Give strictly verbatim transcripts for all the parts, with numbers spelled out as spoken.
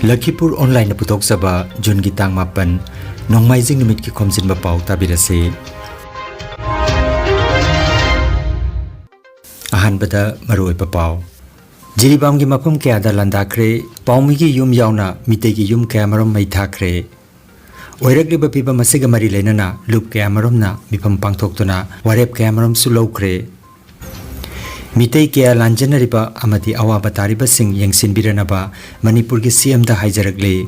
ꯂꯈꯤꯄꯨꯔ ꯑꯣꯟꯂꯥꯏꯟꯅ ꯄꯨꯊꯣꯛꯆꯕ ꯖꯨꯟꯒꯤ ꯇꯥꯡ ꯃꯥꯄꯟ, ꯅꯣꯡꯃꯥꯏꯖꯤꯡ ꯅꯨꯃꯤꯠꯀꯤ ꯈꯣꯝꯖꯤꯟꯕ ꯄꯥꯎ ꯇꯥꯕꯤꯔꯁꯤ꯫ ꯑꯍꯥꯟꯕꯗ ꯃꯔꯨꯑꯣꯏꯕ ꯄꯥꯎ꯫ ꯖꯤꯔꯤꯕꯥꯝꯒꯤ ꯃꯐꯝ ꯀꯌꯥꯗ ꯂꯥꯟꯗꯥꯈ꯭ꯔꯦ꯫ ꯄꯥꯎꯃꯤꯒꯤ ꯌꯨꯝ ꯌꯥꯎꯅ ꯃꯤꯇꯩꯒꯤ ꯌꯨꯝ ꯀꯌꯥꯃꯔꯨꯝ ꯃꯩ ꯊꯥꯈ꯭ꯔꯦ꯫ ꯑꯣꯏꯔꯛꯂꯤꯕ ꯐꯤꯕꯝ ꯑꯁꯤꯒ ꯃꯔꯤ ꯂꯩꯅꯅ ꯂꯨꯞ ꯀꯌꯥꯃꯔꯨꯝꯅ ꯃꯤꯐꯝ ꯄꯥꯡꯊꯣꯛꯇꯨꯅ ꯋꯥꯔꯦꯞ ꯀꯌꯥꯃꯔꯨꯝꯁꯨ ꯂꯧꯈ꯭ꯔꯦ꯫ ꯃꯤꯇꯩ ꯀꯌꯥ ꯂꯥꯟꯖꯦꯟꯅꯔꯤꯕ ꯑꯃꯗꯤ ꯑꯋꯥꯕ ꯇꯥꯔꯤꯕꯁꯤꯡ ꯌꯦꯡꯁꯤꯟꯕꯤꯔꯅꯕ ꯃꯅꯤꯄꯨꯔꯒꯤ ꯁꯤ ꯑꯦꯝꯗ ꯍꯥꯏꯖꯔꯛꯂꯤ꯫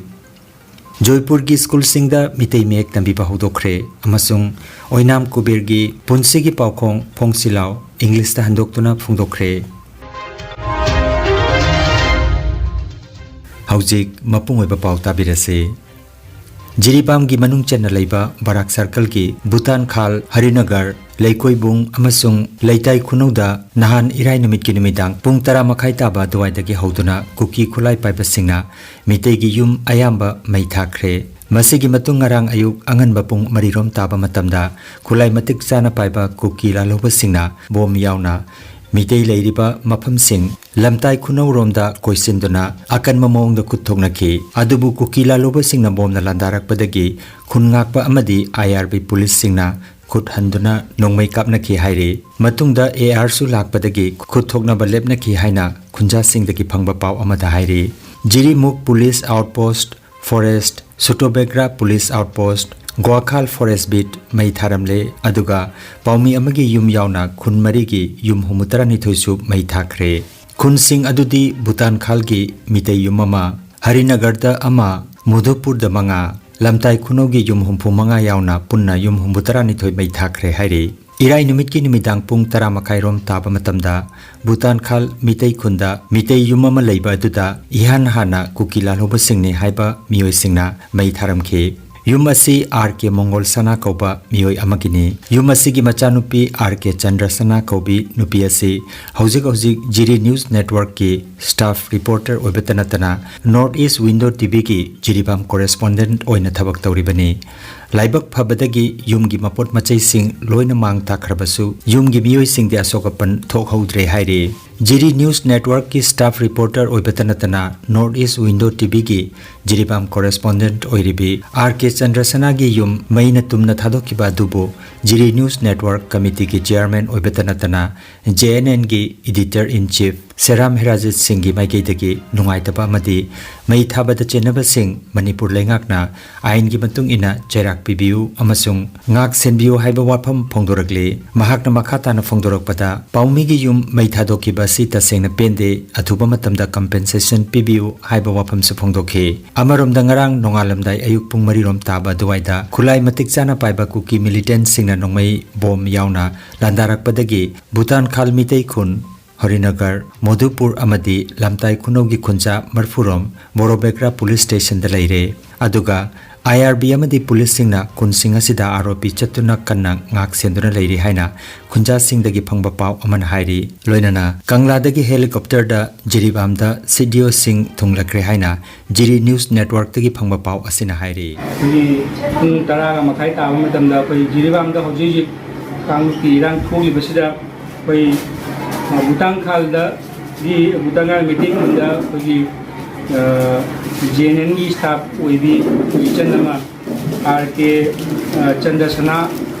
ꯖꯣꯏꯄꯨꯔꯒꯤ ꯁ꯭ꯀꯨꯜꯁꯤꯡꯗ ꯃꯤꯇꯩ ꯃꯌꯦꯛ ꯇꯝꯕꯤꯕ ꯍꯧꯗꯣꯛꯈ꯭ꯔꯦ ꯑꯃꯁꯨꯡ ꯑꯣꯏꯅꯥꯝ ꯀꯨꯕꯦꯔꯒꯤ ꯄꯨꯟꯁꯤꯒꯤ ꯄꯥꯎꯈꯣꯡ ꯐꯣꯡꯁꯤꯂꯥꯎ ꯏꯪꯂꯤꯁꯇ ꯍꯟꯗꯣꯛꯇꯨꯅ ꯐꯣꯡꯗꯣꯛꯈ꯭ꯔꯦ꯫ ꯍꯧꯖꯤꯛ ꯃꯄꯨꯡ ꯑꯣꯏꯕ ꯄꯥꯎ ꯇꯥꯕꯤꯔꯁꯤ꯫ ꯖꯤꯔꯤꯕꯥꯝꯒꯤ ꯃꯅꯨꯡ ꯆꯟꯅ ꯂꯩꯕ ꯕꯔꯥꯛ ꯁꯔꯀꯜꯒꯤ ꯚꯨꯇꯥꯟ ꯈꯥꯜ, ꯍꯔꯤꯅꯒꯔ, ꯂꯩꯀꯣꯏꯕꯨꯡ ꯑꯃꯁꯨꯡ ꯂꯩꯇꯥꯏ ꯈꯨꯅꯧꯗ ꯅꯍꯥꯟ ꯏꯔꯥꯏ ꯅꯨꯃꯤꯠꯀꯤ ꯅꯨꯃꯤꯗꯥꯡ ꯄꯨꯡ ꯇꯔꯥ ꯃꯈꯥꯏ ꯇꯥꯕ ꯑꯗꯨꯋꯥꯏꯗꯒꯤ ꯍꯧꯗꯨꯅ ꯀꯨꯀꯤ ꯈꯨꯠꯂꯥꯏ ꯄꯥꯏꯕꯁꯤꯡꯅ ꯃꯤꯇꯩꯒꯤ ꯌꯨꯝ ꯑꯌꯥꯝꯕ ꯃꯩ ꯊꯥꯈ꯭ꯔꯦ꯫ ꯃꯁꯤꯒꯤ ꯃꯇꯨꯡ ꯉꯔꯥꯡ ꯑꯌꯨꯛ ꯑꯉꯟꯕ ꯄꯨꯡ ꯃꯔꯤ ꯔꯣꯝ ꯇꯥꯕ ꯃꯇꯝꯗ ꯈꯨꯠꯂꯥꯏ ꯃꯇꯤꯛ ꯆꯥꯅ ꯄꯥꯏꯕ ꯀꯨꯀꯤ ꯂꯥꯜꯍꯧꯕꯁꯤꯡꯅ ꯕꯣꯝ ꯌꯥꯎꯅ ꯃꯤꯇꯩ ꯂꯩꯔꯤꯕ ꯃꯐꯝꯁꯤꯡ ꯂꯝꯇꯥꯏ ꯈꯨꯅꯧꯔꯣꯝꯗ ꯀꯣꯏꯁꯤꯟꯗꯨꯅ ꯑꯀꯟꯕ ꯃꯑꯣꯡꯗ ꯈꯨꯠ ꯊꯣꯛꯅꯈꯤ꯫ ꯑꯗꯨꯕꯨ ꯀꯨꯀꯤ ꯂꯥꯜꯍꯧꯕꯁꯤꯡꯅ ꯕꯣꯝꯅ ꯂꯥꯟꯗꯥꯔꯛꯄꯗꯒꯤ ꯈꯨꯟ ꯉꯥꯛꯄ ꯑꯃꯗꯤ ꯑꯥꯏ ꯑꯥꯔ ꯕꯤ ꯄꯨꯂꯤꯁꯁꯤꯡꯅ ꯈꯨꯠ ꯍꯟꯗꯨꯅ ꯅꯣꯡꯃꯩ ꯀꯥꯞꯅꯈꯤ ꯍꯥꯏꯔꯤ꯫ ꯃꯇꯨꯡꯗ ꯑꯦ ꯑꯥꯔꯁꯨ ꯂꯥꯛꯄꯗꯒꯤ ꯈꯨꯠ ꯊꯣꯛꯅꯕ ꯂꯦꯞꯅꯈꯤ ꯍꯥꯏꯅ ꯈꯨꯟꯖꯥꯁꯤꯡꯗꯒꯤ ꯐꯪꯕ ꯄꯥꯎ ꯑꯃꯗ ꯍꯥꯏꯔꯤ꯫ ꯖꯤꯔꯤꯃꯨꯛ ꯄꯨꯂꯤꯁ ꯑꯥꯎꯠꯄꯣꯁꯠ, ꯐꯣꯔꯦꯁꯠ, ꯁꯨꯇꯣꯕꯦꯒ꯭ꯔꯥ ꯄꯨꯂꯤꯁ ꯑꯥꯎꯠꯄꯣꯁꯠ, ꯒ꯭ꯋꯥꯈꯥꯜ ꯐꯣꯔꯦꯁꯠ ꯕꯤꯠ ꯃꯩ ꯊꯥꯔꯝꯂꯦ꯫ ꯑꯗꯨꯒ ꯄꯥꯎꯃꯤ ꯑꯃꯒꯤ ꯌꯨꯝ ꯌꯥꯎꯅ ꯈꯨꯟ ꯃꯔꯤꯒꯤ ꯌꯨꯝ ꯍꯨꯝꯐꯨ ꯇꯔꯥꯅꯤꯊꯣꯏꯁꯨ ꯃꯩ ꯊꯥꯈ꯭ꯔꯦ꯫ ꯈꯨꯟꯁꯤꯡ ꯑꯗꯨꯗꯤ ꯚꯨꯇꯥꯟ ꯈꯥꯜꯒꯤ ꯃꯤꯇꯩ ꯌꯨꯝ ꯑꯃ, ꯍꯔꯤꯅꯒꯔꯗ ꯑꯃ, ꯃꯨꯙꯨꯄꯨꯔꯗ ꯃꯉꯥ, ꯂꯝꯇꯥꯏ ꯈꯨꯅꯧꯒꯤ ꯌꯨꯝ ꯍꯨꯝꯐꯨ ꯃꯉꯥ ꯌꯥꯎꯅ ꯄꯨꯟꯅ ꯌꯨꯝ ꯍꯨꯝꯐꯨ ꯇꯔꯥꯅꯤꯊꯣꯏ ꯃꯩ ꯊꯥꯈ꯭ꯔꯦ ꯍꯥꯏꯔꯤ꯫ ꯏꯔꯥꯏ ꯅꯨꯃꯤꯠꯀꯤ ꯅꯨꯃꯤꯗꯥꯡ ꯄꯨꯡ ꯇꯔꯥ ꯃꯈꯥꯏꯔꯣꯝ ꯇꯥꯕ ꯃꯇꯝꯗ ꯚꯨꯇꯥꯟ ꯈꯥꯜ ꯃꯤꯇꯩ ꯈꯨꯟꯗ ꯃꯤꯇꯩ ꯌꯨꯝ ꯑꯃ ꯂꯩꯕ ꯑꯗꯨꯗ ꯏꯍꯥꯟ ꯍꯥꯟꯅ ꯀꯨꯀꯤ ꯂꯥꯜꯍꯧꯕꯁꯤꯡꯅꯤ ꯍꯥꯏꯕ ꯃꯤꯑꯣꯏꯁꯤꯡꯅ ꯃꯩ ꯊꯥꯔꯝꯈꯤ꯫ ꯌꯨꯝ ꯑꯁꯤ ꯑꯥꯔ ꯀꯦ ꯃꯣꯡꯒꯣꯜ ꯁꯅꯥ ꯀꯧꯕ ꯃꯤꯑꯣꯏ ꯑꯃꯒꯤꯅꯤ꯫ ꯌꯨꯝ ꯑꯁꯤꯒꯤ ꯃꯆꯥꯅꯨꯄꯤ ꯑꯥꯔ ꯀꯦ ꯆꯟꯗ꯭ꯔ ꯁꯅꯥ ꯀꯧꯕꯤ ꯅꯨꯄꯤ ꯑꯁꯤ ꯍꯧꯖꯤꯛ ꯍꯧꯖꯤꯛ ꯖꯤꯔꯤ ꯅ꯭ꯌꯨꯁ ꯅꯦꯠꯋꯔꯛꯀꯤ ꯁ꯭ꯇꯥꯐ ꯔꯤꯄꯣꯔꯇꯔ ꯑꯣꯏꯕꯇ ꯅꯠꯇꯅ ꯅꯣꯔꯠ ꯏꯁ ꯋꯤꯟꯗꯣ ꯇꯤꯚꯤꯒꯤ ꯖꯤꯔꯤꯕꯥꯝ ꯀꯣꯔꯦꯁꯄꯣꯟꯗꯦꯟꯠ ꯑꯣꯏꯅ ꯊꯕꯛ ꯇꯧꯔꯤꯕꯅꯤ꯫ ꯂꯥꯏꯕꯛ ꯐꯕꯗꯒꯤ ꯌꯨꯝꯒꯤ ꯃꯄꯣꯠ ꯃꯆꯩꯁꯤꯡ ꯂꯣꯏꯅ ꯃꯥꯡ ꯇꯥꯛꯈ꯭ꯔꯕꯁꯨ ꯌꯨꯝꯒꯤ ꯃꯤꯑꯣꯏꯁꯤꯡꯗꯤ ꯑꯁꯣꯛ ꯑꯄꯟ ꯊꯣꯛꯍꯧꯗ꯭ꯔꯦ ꯍꯥꯏꯔꯤ꯫ ꯖꯤꯔꯤ ꯅ꯭ꯌꯨꯁ ꯅꯦꯠꯋꯔꯛꯀꯤ ꯁ꯭ꯇꯥꯐ ꯔꯤꯄꯣꯔꯇꯔ ꯑꯣꯏꯕꯇ ꯅꯠꯇꯅ North East Window ꯇꯤꯚꯤꯒꯤ ꯖꯤꯔꯤꯕꯥꯝ ꯀꯣꯔꯦꯁꯄꯣꯟꯗꯦꯟꯠ ꯑꯣꯏꯔꯤꯕꯤ ꯑꯥꯔ ꯀꯦ ꯆꯟꯗ꯭ꯔꯁꯅꯥꯒꯤ ꯌꯨꯝ ꯃꯩꯅ ꯇꯨꯝꯅ ꯊꯥꯗꯣꯛꯈꯤꯕ ꯑꯗꯨꯕꯨ ꯖꯤꯔꯤ ꯅ꯭ꯌꯨꯁ ꯅꯦꯠꯋꯔꯛ ꯀꯃꯤꯇꯤꯒꯤ ꯆꯤꯌꯔꯃꯦꯟ ꯑꯣꯏꯕꯇ ꯅꯠꯇꯅ ꯖꯦ ꯑꯦꯟ ꯑꯦꯟꯒꯤ editor in chief Seram Herajit ꯁꯤꯡꯒꯤ ꯃꯥꯏꯀꯩꯗꯒꯤ ꯅꯨꯡꯉꯥꯏꯇꯕ ꯑꯃꯗꯤ ꯃꯩ ꯊꯥꯕꯗ ꯆꯦꯟꯅꯕꯁꯤꯡ ꯃꯅꯤꯄꯨꯔ ꯂꯩꯉꯥꯛꯅ ꯑꯥꯏꯟꯒꯤ ꯃꯇꯨꯡ ꯏꯟꯅ ꯆꯩꯔꯥꯛ ꯄꯤꯕꯤꯌꯨ ꯑꯃꯁꯨꯡ ꯉꯥꯛ ꯁꯦꯟꯕꯤꯌꯨ ꯍꯥꯏꯕ ꯋꯥꯐꯝ ꯐꯣꯡꯗꯣꯔꯛꯂꯤ꯫ ꯃꯍꯥꯛꯅ ꯃꯈꯥ ꯇꯥꯅ ꯐꯣꯡꯗꯣꯔꯛꯄꯗ, ꯄꯥꯎꯃꯤꯒꯤ ꯌꯨꯝ ꯃꯩ ꯊꯥꯗꯣꯛꯈꯤꯕ ꯑꯁꯤ ꯇꯁꯦꯡꯅ ꯄꯦꯟꯗꯦ, ꯑꯊꯨꯕ ꯃꯇꯝꯗ ꯀꯝꯄꯦꯟꯁꯦꯁꯟ ꯄꯤꯕꯤꯌꯨ ꯍꯥꯏꯕ ꯋꯥꯐꯝꯁꯨ ꯐꯣꯡꯗꯣꯛꯈꯤ꯫ ꯑꯃꯔꯣꯝꯗ, ꯉꯔꯥꯡ ꯅꯣꯡꯉꯥꯜꯂꯝꯗꯥꯏ ꯑꯌꯨꯛ ꯄꯨꯡ ꯃꯔꯤ ꯔꯣꯝ ꯇꯥꯕ ꯑꯗꯨꯋꯥꯏꯗ ꯈꯨꯠꯂꯥꯏ ꯃꯇꯤꯛ ꯆꯥꯅ ꯄꯥꯏꯕ ꯀꯨꯀꯤ ꯃꯤꯂꯤꯇꯦꯟꯠꯁꯤꯡꯅ ꯅꯣꯡꯃꯩ ꯕꯣꯝ ꯌꯥꯎꯅ ꯂꯥꯟꯗꯥꯔꯛꯄꯗꯒꯤ ꯚꯨꯇꯥꯟ ꯈꯥꯜ ꯃꯤꯇꯩ ꯈꯨꯟ, ꯍꯔꯤꯅꯒꯔ, ꯃꯣꯗꯨꯄꯨꯔ ꯑꯃꯗꯤ ꯂꯝꯇꯥꯏ ꯈꯨꯅꯧꯒꯤ ꯈꯨꯟꯖꯥ ꯃꯔꯐꯨꯔꯣꯝ ꯕꯣꯔꯣꯕꯦꯒ꯭ꯔꯥ ꯄꯨꯂꯤꯁ ꯁ꯭ꯇꯦꯁꯟꯗ ꯂꯩꯔꯦ꯫ ꯑꯗꯨꯒ ꯑꯥꯏ ꯑꯥꯔ ꯕꯤ ꯑꯃꯗꯤ ꯄꯨꯂꯤꯁꯁꯤꯡꯅ ꯈꯨꯟꯁꯤꯡ ꯑꯁꯤꯗ ꯑꯥꯔꯣꯄꯤ ꯆꯠꯇꯨꯅ ꯀꯟꯅ ꯉꯥꯛ ꯁꯦꯟꯗꯨꯅ ꯂꯩꯔꯤ ꯍꯥꯏꯅ ꯈꯨꯟꯖꯥꯁꯤꯡꯗꯒꯤ ꯐꯪꯕ ꯄꯥꯎ ꯑꯃꯅ ꯍꯥꯏꯔꯤ꯫ ꯂꯣꯏꯅꯅ ꯀꯪꯂꯥꯗꯒꯤ ꯍꯦꯂꯤꯀꯣꯞꯇꯔꯗ ꯖꯤꯔꯤꯕꯥꯝꯗ ꯁꯤꯗꯤꯑꯣꯁꯤꯡ ꯊꯨꯡꯂꯈ꯭ꯔꯦ ꯍꯥꯏꯅ ꯖꯤꯔꯤ ꯅ꯭ꯌꯨꯁ ꯅꯦꯠꯋꯔꯛꯇꯒꯤ ꯐꯪꯕ ꯄꯥꯎ ꯑꯁꯤꯅ ꯍꯥꯏꯔꯤ꯫ ꯑꯩꯈꯣꯏꯒꯤ ꯄꯨꯡ ꯇꯔꯥꯒ ꯃꯈꯥꯏ ꯇꯥꯕ ꯃꯇꯝꯗ ꯑꯩꯈꯣꯏ ꯖꯤꯔꯤꯕꯥꯝꯗ ꯍꯧꯖꯤꯛ ꯍꯧꯖꯤꯛ ꯀꯥꯡꯂꯨꯞꯀꯤ ꯏꯔꯥꯡ ꯊꯣꯛꯂꯤꯕꯁꯤꯗ ꯑꯩꯈꯣꯏ, ꯑ, ꯕꯨꯇꯥꯡ ꯈꯥꯜꯗꯒꯤ, ꯕꯨꯇꯥꯡ ꯈꯥꯜ ꯃꯩꯇꯩ ꯈꯨꯟꯗ ꯑꯩꯈꯣꯏꯒꯤ, ꯑ, ꯖꯦ ꯑꯦꯟ ꯑꯦꯟꯒꯤ ꯁ꯭ꯇꯥꯐ ꯑꯣꯏꯕꯤ ꯏꯆꯟ ꯑꯃ, ꯑꯥꯔ ꯀꯦ, ꯑ, ꯆꯟꯗ꯭ꯔꯁꯅꯥ,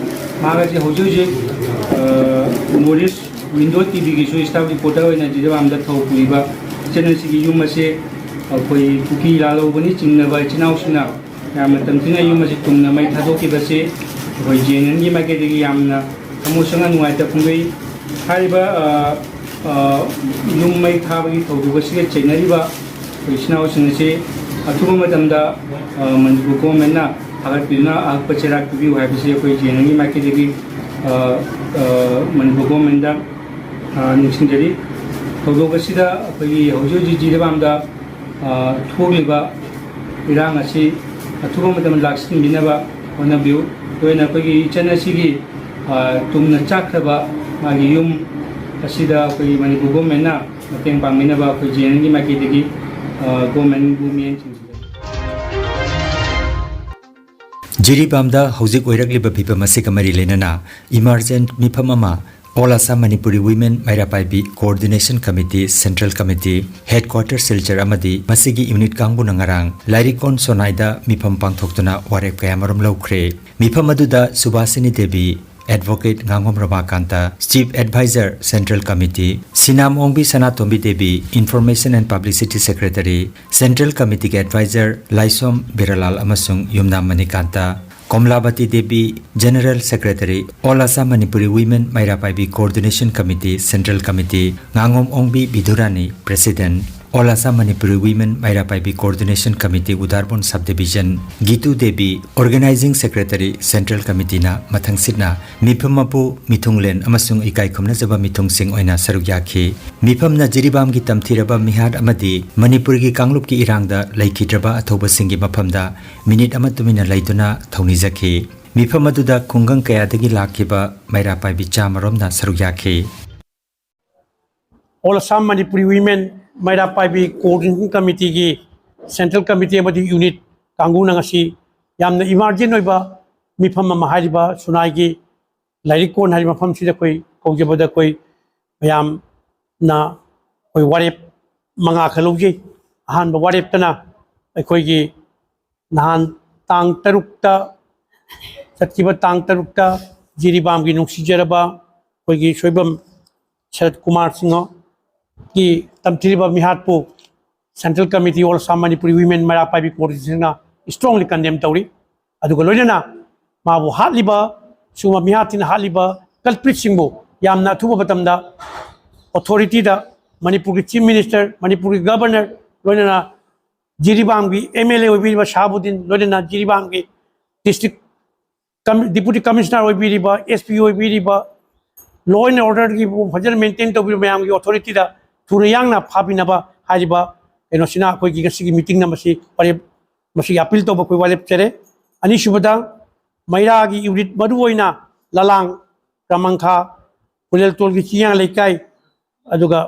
ꯃꯥꯒꯁꯦ ꯍꯧꯖꯤꯛ ꯍꯧꯖꯤꯛ, ꯑ, ꯅꯣꯔꯠ ꯏꯁ ꯋꯤꯟꯗꯣ ꯇꯤꯚꯤꯒꯤꯁꯨ ꯁ꯭ꯇꯥꯐ ꯔꯤꯄꯣꯔꯇꯔ ꯑꯣꯏꯅ ꯖꯤꯔꯤꯕꯥꯝꯗ ꯊꯧ ꯄꯨꯔꯤꯕ ꯏꯆꯟ ꯑꯁꯤꯒꯤ ꯌꯨꯝ ꯑꯁꯦ ꯑꯩꯈꯣꯏ ꯀꯨꯀꯤ ꯂꯥꯜꯍꯧꯕꯅꯤ ꯆꯤꯡꯅꯕ ꯏꯆꯤꯟ ꯏꯅꯥꯎꯁꯤꯡꯅ ꯌꯥꯝꯅ ꯇꯝꯊꯤꯅ ꯌꯨꯝ ꯑꯁꯤ ꯇꯨꯝꯅ ꯃꯩ ꯊꯥꯗꯣꯛꯈꯤꯕꯁꯤ ꯑꯩꯈꯣꯏ ꯖꯦ ꯑꯦꯟ ꯑꯦꯟꯒꯤ ꯃꯥꯏꯀꯩꯗꯒꯤ ꯌꯥꯝꯅ ꯊꯃꯣꯏ ꯁꯣꯛꯅ ꯅꯨꯡꯉꯥꯏꯇ ꯐꯣꯡꯗꯣꯛꯏ꯫ ꯍꯥꯏꯔꯤꯕ, ꯑ, ꯑ, ꯌꯨꯝ ꯃꯩ ꯊꯥꯕꯒꯤ ꯊꯧꯗꯣꯛ ꯑꯁꯤꯒ ꯆꯦꯟꯅꯔꯤꯕ ꯑꯩꯈꯣꯏ ꯏꯆꯤꯟ ꯏꯅꯥꯎꯁꯤꯡ ꯑꯁꯤ ꯑꯊꯨꯕ ꯃꯇꯝꯗ, ꯑ, ꯃꯅꯤꯄꯨꯔ ꯒꯣꯔꯃꯦꯟꯅ ꯐꯥꯒꯠꯄꯤꯗꯨꯅ ꯑꯍꯛꯄ ꯆꯩꯔꯥꯛ ꯄꯤꯕꯤꯌꯨ ꯍꯥꯏꯕꯁꯤ ꯑꯩꯈꯣꯏ ꯖꯦ ꯑꯦꯟ ꯑꯦꯟꯒꯤ ꯃꯥꯏꯀꯩꯗꯒꯤ, ꯑ, ꯑ, ꯃꯅꯤꯄꯨꯔ ꯒꯣꯔꯃꯦꯟꯗ, ꯑ, ꯅꯤꯡꯁꯤꯡꯖꯔꯤ꯫ ꯊꯧꯗꯣꯛ ꯑꯁꯤꯗ ꯑꯩꯈꯣꯏꯒꯤ ꯍꯧꯖꯤꯛ ꯍꯧꯖꯤꯛ ꯖꯤꯔꯤꯕꯥꯝꯗ ꯑ, ꯊꯣꯛꯂꯤꯕ ꯏꯔꯥꯡ ꯑꯁꯤ ꯑꯊꯨꯕ ꯃꯇꯝꯗ ꯂꯥꯛꯁꯤꯟꯕꯤꯅꯕ ꯍꯣꯠꯅꯕꯤꯌꯨ꯫ ꯂꯣꯏꯅ ꯑꯩꯈꯣꯏꯒꯤ ꯏꯆꯟ ꯑꯁꯤꯒꯤ, ꯑ, ꯇꯨꯝꯅ ꯆꯥꯛꯈ꯭ꯔꯕ ꯃꯥꯒꯤ ꯌꯨꯝ ꯑꯁꯤꯗ ꯑꯩꯈꯣꯏꯒꯤ ꯃꯅꯤꯄꯨꯔ ꯒꯣꯔꯃꯦꯟꯅ ꯃꯇꯦꯡ ꯄꯥꯡꯕꯤꯅꯕ ꯑꯩꯈꯣꯏ ꯖꯦ ꯑꯦꯟ ꯑꯦꯟꯒꯤ ꯃꯥꯏꯀꯩꯗꯒꯤ, ꯑ, ꯒꯣꯔꯃꯦꯟꯕꯨ ꯃꯤꯠꯌꯦꯡ ꯊꯤꯡꯖꯒꯅꯤ꯫ ꯖꯤꯔꯤꯕꯥꯝꯗ ꯍꯧꯖꯤꯛ ꯑꯣꯏꯔꯛꯂꯤꯕ ꯐꯤꯚꯝ ꯑꯁꯤꯒ ꯃꯔꯤ ꯂꯩꯅꯅ ꯏꯃꯥꯔꯖꯦꯟꯠ ꯃꯤꯐꯝ ꯑꯃ All Assam Manipuri Women ꯃꯩꯔꯥ ꯄꯥꯏꯕꯤ Coordination Committee, Central Committee, Headquarter Silchar ꯑꯃꯗꯤ ꯃꯁꯤꯒꯤ unit ꯀꯥꯡꯕꯨꯅ ꯉꯔꯥꯡ ꯂꯥꯏꯔꯤꯛꯀꯣꯟ ꯁꯣꯅꯥꯏꯗ ꯃꯤꯐꯝ ꯄꯥꯡꯊꯣꯛꯇꯨꯅ ꯋꯥꯔꯦꯞ ꯀꯌꯥꯃꯔꯨꯝ ꯂꯧꯈ꯭ꯔꯦ꯫ ꯃꯤꯐꯝ ꯑꯗꯨꯗ ꯁꯨꯚꯥꯁꯤꯅꯤ Devi, Advocate ꯉꯥꯉꯣꯝ ꯔꯃꯥꯀꯥꯟꯇ, Chief Advisor Central Committee, ꯁꯤꯅꯥꯝ Ongbi Sanatombi Devi, Information and Publicity Secretary, Central Committeeꯒꯤ Advisor ꯂꯥꯏꯁꯣꯝ ꯕꯤꯔꯂꯥꯜ ꯑꯃꯁꯨꯡ ꯌꯨꯝꯅꯥꯝ Manikanta, ꯀꯣꯝꯂꯥꯕꯇꯤ Devi, General Secretary, All Assam Manipuri Women ꯃꯩꯔꯥ ꯄꯥꯏꯕꯤ Coordination Committee, Central Committee, ꯉꯥꯉꯣꯝ ꯑꯣꯡꯕꯤ ꯕꯤꯗꯨꯔꯥꯅꯤ, President, All Assam Manipuri Women ꯃꯩꯔꯥ ꯄꯥꯏꯕꯤ Coordination Committee, ꯎꯗꯥꯔꯕꯣꯟ Subdivision, ꯒꯤꯇꯨ Devi, Organizing Secretary, Central Committeeꯅ ꯃꯊꯪꯁꯤꯠꯅ ꯃꯤꯐꯝ ꯃꯄꯨ, ꯃꯤꯊꯨꯡꯂꯦꯟ ꯑꯃꯁꯨꯡ ꯏꯀꯥꯏ ꯈꯨꯝꯅꯖꯕ ꯃꯤꯊꯨꯡꯁꯤꯡ ꯑꯣꯏꯅ ꯁꯔꯨꯛ ꯌꯥꯈꯤ꯫ ꯃꯤꯐꯝꯅ ꯖꯤꯔꯤꯕꯥꯝꯒꯤ ꯇꯝꯊꯤꯔꯕ ꯃꯤꯍꯥꯠ ꯑꯃꯗꯤ ꯃꯅꯤꯄꯨꯔꯒꯤ ꯀꯥꯡꯂꯨꯞꯀꯤ ꯏꯔꯥꯡꯗ ꯂꯩꯈꯤꯗ꯭ꯔꯕ ꯑꯊꯧꯕꯁꯤꯡꯒꯤ ꯃꯐꯝꯗ minute ꯑꯃ ꯇꯨꯃꯤꯟꯅ ꯂꯩꯗꯨꯅ ꯊꯧꯅꯤꯖꯈꯤ꯫ ꯃꯤꯐꯝ ꯑꯗꯨꯗ ꯈꯨꯡꯒꯪ ꯀꯌꯥꯗꯒꯤ ꯂꯥꯛꯈꯤꯕ ꯃꯩꯔꯥ ꯄꯥꯏꯕꯤ ꯆꯥꯃꯔꯣꯝꯅ ꯁꯔꯨꯛ ꯌꯥꯈꯤ꯫ All Assam Manipuri Women ꯃꯩꯔꯥ ꯄꯥꯏꯕꯤ Coordination Committeeꯒꯤ Central Committee ꯑꯃꯗꯤ unit ꯀꯥꯡꯕꯨꯅ ꯉꯁꯤ ꯌꯥꯝꯅ emergent ꯑꯣꯏꯕ ꯃꯤꯐꯝ ꯑꯃ ꯍꯥꯏꯔꯤꯕ ꯁꯨꯅꯥꯏꯒꯤ ꯂꯥꯏꯔꯤꯛ ꯀꯣꯟ ꯍꯥꯏꯔꯤꯕ ꯃꯐꯝꯁꯤꯗ ꯑꯩꯈꯣꯏ ꯀꯧꯖꯕꯗ ꯑꯩꯈꯣꯏ ꯃꯌꯥꯝꯅ ꯑꯩꯈꯣꯏ ꯋꯥꯔꯦꯞ ꯃꯉꯥ ꯈꯛ ꯂꯧꯖꯩ꯫ ꯑꯍꯥꯟꯕ ꯋꯥꯔꯦꯞꯇꯅ ꯑꯩꯈꯣꯏꯒꯤ ꯅꯍꯥꯟ ꯇꯥꯡ ꯇꯔꯨꯛꯇ, ꯆꯠꯈꯤꯕ ꯇꯥꯡ ꯇꯔꯨꯛꯇ ꯖꯤꯔꯤꯕꯥꯝꯒꯤ ꯅꯨꯡꯁꯤꯖꯔꯕ ꯑꯩꯈꯣꯏꯒꯤ ꯁꯣꯏꯕꯝ ꯁꯔꯠ Kumar ꯁꯤꯡꯍꯒꯤ ꯇꯝꯊꯤꯔꯤꯕ ꯃꯤꯍꯥꯠꯄꯨ Central Committee All Assam Manipuri Women ꯃꯩꯔꯥ ꯄꯥꯏꯕꯤ Coordinationꯅ strongly condemn ꯇꯧꯔꯤ꯫ ꯑꯗꯨꯒ ꯂꯣꯏꯅꯅ ꯃꯥꯕꯨ ꯍꯥꯠꯂꯤꯕ, ꯁꯤꯒꯨꯝꯕ ꯃꯤꯍꯥꯠ ꯊꯤꯅ ꯍꯥꯠꯂꯤꯕ culpritꯁꯤꯡꯕꯨ ꯌꯥꯝꯅ ꯑꯊꯨꯕ ꯃꯇꯝꯗ authorityꯗ, ꯃꯅꯤꯄꯨꯔꯒꯤ Chief Minister, ꯃꯅꯤꯄꯨꯔꯒꯤ Governor, ꯂꯣꯏꯅꯅ ꯖꯤꯔꯤꯕꯥꯝꯒꯤ MLA ꯑꯣꯏꯕꯤꯔꯤꯕ ꯁꯍꯥꯕꯨꯗꯤꯟ, ꯂꯣꯏꯅꯅ ꯖꯤꯔꯤꯕꯥꯝꯒꯤ district com-, Deputy Commissioner ꯑꯣꯏꯕꯤꯔꯤꯕ, SP ꯑꯣꯏꯕꯤꯔꯤꯕ, law and orderꯒꯤ ꯐꯖꯅ maintain ꯇꯧꯕꯤꯕ ꯃꯌꯥꯝꯒꯤ authorityꯗ ꯊꯨꯅ ꯌꯥꯡꯅ ꯐꯥꯕꯤꯅꯕ ꯍꯥꯏꯔꯤꯕ ꯀꯩꯅꯣꯁꯤꯅ ꯑꯩꯈꯣꯏꯒꯤ ꯉꯁꯤꯒꯤ meetingꯅ ꯃꯁꯤ ꯋꯥꯔꯦꯞ, ꯃꯁꯤꯒꯤ appeal ꯇꯧꯕ ꯑꯩꯈꯣꯏ ꯋꯥꯔꯦꯞꯆꯔꯦ꯫ ꯑꯅꯤꯁꯨꯕꯗ, ꯃꯩꯔꯥꯒꯤ unit ꯃꯔꯨꯑꯣꯏꯅ ꯂꯂꯥꯡ, ꯀ꯭ꯔꯃꯪꯈꯥ, ꯈꯨꯂꯦꯜꯇꯣꯜꯒꯤ ꯆꯤꯡꯌꯥꯡ ꯂꯩꯀꯥꯏ, ꯑꯗꯨꯒ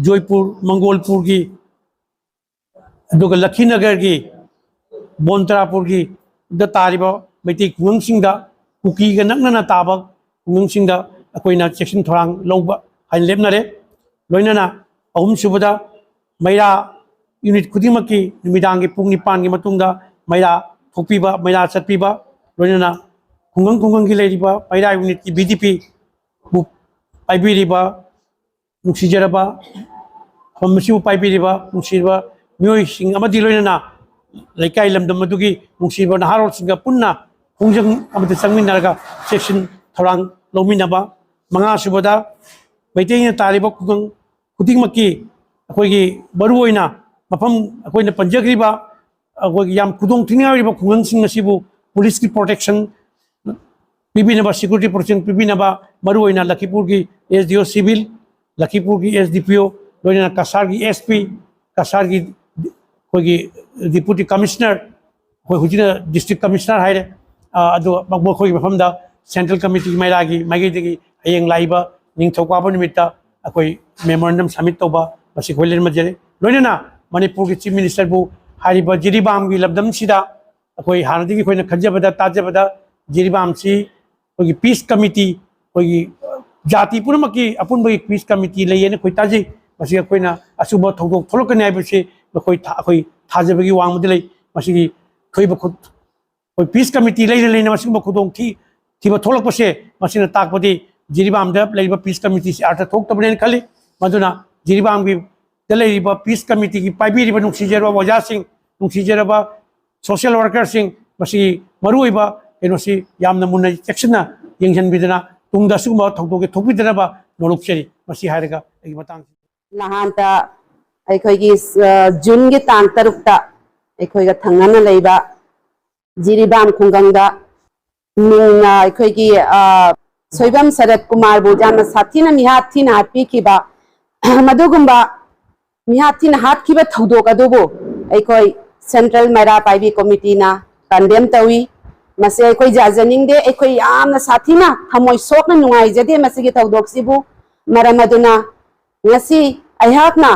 ꯖꯣꯏꯄꯨꯔ, ꯃꯪꯒꯣꯜꯄꯨꯔꯒꯤ, ꯑꯗꯨꯒ ꯂꯈꯤꯅꯒꯔꯒꯤ, ꯕꯣꯟꯇ꯭ꯔꯥꯄꯨꯔꯒꯤ ꯗ ꯇꯥꯔꯤꯕ ꯃꯩꯇꯩ ꯈꯨꯡꯒꯪꯁꯤꯡꯗ, ꯀꯨꯀꯤꯒ ꯅꯛꯅꯅ ꯇꯥꯕ ꯈꯨꯡꯒꯪꯁꯤꯡꯗ ꯑꯩꯈꯣꯏꯅ ꯆꯦꯛꯁꯤꯟ ꯊꯧꯔꯥꯡ ꯂꯧꯕ ꯍꯥꯏꯅ ꯂꯦꯞꯅꯔꯦ꯫ ꯂꯣꯏꯅꯅ ꯑꯍꯨꯝꯁꯨꯕꯗ ꯃꯩꯔꯥ ꯌꯨꯅꯤꯠ ꯈꯨꯗꯤꯡꯃꯛꯀꯤ ꯅꯨꯃꯤꯗꯥꯡꯒꯤ ꯄꯨꯡ ꯅꯤꯄꯥꯟꯒꯤ ꯃꯇꯨꯡꯗ ꯃꯩꯔꯥ ꯊꯣꯛꯄꯤꯕ, ꯃꯩꯔꯥ ꯆꯠꯄꯤꯕ, ꯂꯣꯏꯅꯅ ꯈꯨꯡꯒꯪ ꯈꯨꯡꯒꯪꯒꯤ ꯂꯩꯔꯤꯕ ꯃꯩꯔꯥ ꯌꯨꯅꯤꯠꯀꯤ ꯚꯤ ꯗꯤ ꯄꯤꯕꯨ ꯄꯥꯏꯕꯤꯔꯤꯕ, ꯅꯨꯡꯁꯤꯖꯔꯕ ꯃꯐꯝ ꯑꯁꯤꯕꯨ ꯄꯥꯏꯕꯤꯔꯤꯕ ꯅꯨꯡꯁꯤꯔꯕ ꯃꯤꯑꯣꯏꯁꯤꯡ ꯑꯃꯗꯤ ꯂꯣꯏꯅꯅ ꯂꯩꯀꯥꯏ ꯂꯝꯗꯝ ꯑꯗꯨꯒꯤ ꯅꯨꯡꯁꯤꯕ ꯅꯍꯥꯔꯣꯜꯁꯤꯡꯒ ꯄꯨꯟꯅ ꯈꯣꯡꯖꯪ ꯑꯃꯗ ꯆꯪꯃꯤꯟꯅꯔꯒ ꯆꯦꯛꯁꯤꯟ ꯊꯧꯔꯥꯡ ꯂꯧꯃꯤꯟꯅꯕ꯫ ꯃꯉꯥꯁꯨꯕꯗ ꯃꯩꯇꯩꯅ ꯇꯥꯔꯤꯕ ꯈꯨꯡꯒꯪ ꯈꯨꯗꯤꯡꯃꯛꯀꯤ ꯑꯩꯈꯣꯏꯒꯤ ꯃꯔꯨꯑꯣꯏꯅ ꯃꯐꯝ ꯑꯩꯈꯣꯏꯅ ꯄꯟꯖꯈ꯭ꯔꯤꯕ ꯑꯩꯈꯣꯏꯒꯤ ꯌꯥꯝ ꯈꯨꯗꯣꯡ ꯊꯤꯅꯤꯡꯉꯥꯏ ꯑꯣꯏꯔꯤꯕ ꯈꯨꯡꯒꯪꯁꯤꯡ ꯑꯁꯤꯕꯨ ꯄꯨꯂꯤꯁꯀꯤ ꯄ꯭ꯔꯣꯇꯦꯛꯁꯟ ꯄꯤꯕꯤꯅꯕ, ꯁꯦꯀ꯭ꯌꯨꯔꯤꯇꯤ ꯄ꯭ꯔꯣꯇꯦꯛꯁꯟ ꯄꯤꯕꯤꯅꯕ, ꯃꯔꯨꯑꯣꯏꯅ ꯂꯈꯤꯄꯨꯔꯒꯤ ꯑꯦꯁ ꯗꯤ ꯑꯣ ꯁꯤꯚꯤꯜ, ꯂꯈꯤꯄꯨꯔꯒꯤ ꯑꯦꯁ ꯗꯤ ꯄꯤ ꯑꯣ, ꯂꯣꯏꯅꯅ ꯀꯁꯥꯔꯒꯤ ꯑꯦꯁ ꯄꯤ, ꯀꯁꯥꯔꯒꯤ ꯑꯩꯈꯣꯏꯒꯤ ꯗꯤꯄꯨꯇꯤ ꯀꯃꯤꯁꯅꯔ, ꯑꯩꯈꯣꯏ ꯍꯧꯖꯤꯛꯅ ꯗꯤꯁꯇ꯭ꯔꯤꯛ ꯀꯃꯤꯁꯅꯔ ꯍꯥꯏꯔꯦ, ꯑ, ꯑꯗꯣ ꯃꯈꯣꯏꯒꯤ ꯃꯐꯝꯗ ꯁꯦꯟꯇ꯭ꯔꯦꯜ ꯀꯃꯤꯇꯤ ꯃꯩꯔꯥꯒꯤ ꯃꯥꯏꯀꯩꯗꯒꯤ ꯍꯌꯦꯡ ꯂꯥꯛꯏꯕ ꯅꯤꯡꯊꯧꯀꯥꯕ ꯅꯨꯃꯤꯠꯇ ꯑꯩꯈꯣꯏ ꯃꯦꯃꯣꯔꯦꯟꯗꯝ ꯁꯕꯃꯤꯠ ꯇꯧꯕ ꯃꯁꯤ ꯑꯩꯈꯣꯏ ꯂꯦꯟꯃꯖꯔꯦ꯫ ꯂꯣꯏꯅꯅ ꯃꯅꯤꯄꯨꯔꯒꯤ ꯆꯤꯐ ꯃꯤꯅꯤꯁꯇꯔꯕꯨ ꯍꯥꯏꯔꯤꯕ ꯖꯤꯔꯤꯕꯥꯝꯒꯤ ꯂꯝꯗꯝꯁꯤꯗ ꯑꯩꯈꯣꯏ ꯍꯥꯟꯅꯗꯒꯤ ꯑꯩꯈꯣꯏꯅ ꯈꯟꯖꯕꯗ ꯇꯥꯖꯕꯗ ꯖꯤꯔꯤꯕꯥꯝꯁꯤ ꯑꯩꯈꯣꯏꯒꯤ ꯄꯤꯁ ꯀꯃꯤꯇꯤ, ꯑꯩꯈꯣꯏꯒꯤ ꯖꯥꯇꯤ ꯄꯨꯝꯅꯃꯛꯀꯤ ꯑꯄꯨꯟꯕꯒꯤ ꯄꯤꯁ ꯀꯃꯤꯇꯤ ꯂꯩꯌꯦꯅ ꯑꯩꯈꯣꯏ ꯇꯥꯖꯩ꯫ ꯃꯁꯤ ꯑꯩꯈꯣꯏꯅ ꯑꯆꯨꯝꯕ ꯊꯧꯗꯣꯛ ꯊꯣꯛꯂꯛꯀꯅꯤ ꯍꯥꯏꯕꯁꯤ ꯃꯈꯣꯏ ꯊꯥ-, ꯑꯩꯈꯣꯏ ꯊꯥꯖꯕꯒꯤ ꯋꯥꯡꯃꯗ ꯂꯩ꯫ ꯃꯁꯤꯒꯤ ꯊꯣꯏꯕ ꯈꯨꯠ-, ꯑꯩꯈꯣꯏ ꯄꯤꯁ ꯀꯃꯤꯇꯤ ꯂꯩꯅ ꯂꯩꯅ ꯃꯁꯤꯒꯨꯝꯕ ꯈꯨꯗꯣꯡ ꯊꯤ-, ꯊꯤꯕ ꯊꯣꯛꯂꯛꯄꯁꯦ ꯃꯁꯤꯅ ꯇꯥꯛꯄꯗꯤ ꯖꯤꯔꯤꯕꯥꯝꯗ ꯂꯩꯔꯤꯕ ꯄꯤꯁ ꯀꯃꯤꯇꯤꯁꯤ ꯑꯥꯔꯊ ꯊꯣꯛꯇꯕꯅꯦꯅ ꯈꯜꯂꯤ꯫ ꯃꯗꯨꯅ ꯖꯤꯔꯤꯕꯥꯝꯒꯤ ꯗ ꯂꯩꯔꯤꯕ ꯄꯤꯁ ꯀꯃꯤꯇꯤꯒꯤ ꯄꯥꯏꯕꯤꯔꯤꯕ ꯅꯨꯡꯁꯤꯖꯔꯕ ꯑꯣꯖꯥꯁꯤꯡ, ꯅꯨꯡꯁꯤꯖꯔꯕ ꯁꯣꯁꯤꯌꯦꯜ ꯋꯥꯔꯀꯔꯁꯤꯡ, ꯃꯁꯤꯒꯤ ꯃꯔꯨꯑꯣꯏꯕ ꯀꯩꯅꯣꯁꯤ ꯌꯥꯝꯅ ꯃꯨꯟꯅ ꯆꯦꯛꯁꯤꯟꯅ ꯌꯦꯡꯁꯤꯟꯕꯤꯗꯅ ꯇꯨꯡꯗ ꯑꯁꯤꯒꯨꯝꯕ ꯊꯧꯗꯣꯛꯀꯤ ꯊꯣꯛꯄꯤꯗꯅꯕ ꯅꯣꯂꯨꯛꯆꯔꯤ꯫ ꯃꯁꯤ ꯍꯥꯏꯔꯒ ꯑꯩꯒꯤ ꯃꯇꯥꯡꯁꯤ ꯅꯍꯥꯟꯇ ꯑꯩꯈꯣꯏꯒꯤ, ꯑ, ꯖꯨꯟꯒꯤ ꯇꯥꯡ ꯇꯔꯨꯛꯇ ꯑꯩꯈꯣꯏꯒ ꯊꯪꯅꯅ ꯂꯩꯕ ꯖꯤꯔꯤꯕꯥꯝ ꯈꯨꯡꯒꯪꯗ ꯃꯤꯡꯅ ꯑꯩꯈꯣꯏꯒꯤ, ꯑ, ꯁꯣꯏꯕꯝ ꯁꯔꯠ ꯀꯨꯃꯥꯔꯕꯨ ꯌꯥꯝꯅ ꯁꯥꯊꯤꯅ ꯃꯤꯍꯥꯠ ꯊꯤꯅ ꯍꯥꯠꯄꯤꯈꯤꯕ, ꯃꯗꯨꯒꯨꯝꯕ ꯃꯤꯍꯥꯠ ꯊꯤꯅ ꯍꯥꯠꯈꯤꯕ ꯊꯧꯗꯣꯛ ꯑꯗꯨꯕꯨ ꯑꯩꯈꯣꯏ ꯁꯦꯟꯇ꯭ꯔꯦꯜ ꯃꯩꯔꯥ ꯄꯥꯏꯕꯤ ꯀꯣꯃꯤꯇꯤꯅ ꯀꯟꯗꯦꯝ ꯇꯧꯏ꯫ ꯃꯁꯤ ꯑꯩꯈꯣꯏ ꯌꯥꯖꯅꯤꯡꯗꯦ꯫ ꯑꯩꯈꯣꯏ ꯌꯥꯝꯅ ꯁꯥꯊꯤꯅ ꯊꯃꯣꯏ ꯁꯣꯛꯅ ꯅꯨꯡꯉꯥꯏꯖꯗꯦ ꯃꯁꯤꯒꯤ ꯊꯧꯗꯣꯛꯁꯤꯕꯨ꯫ ꯃꯔꯝ ꯑꯗꯨꯅ ꯉꯁꯤ ꯑꯩꯍꯥꯛꯅ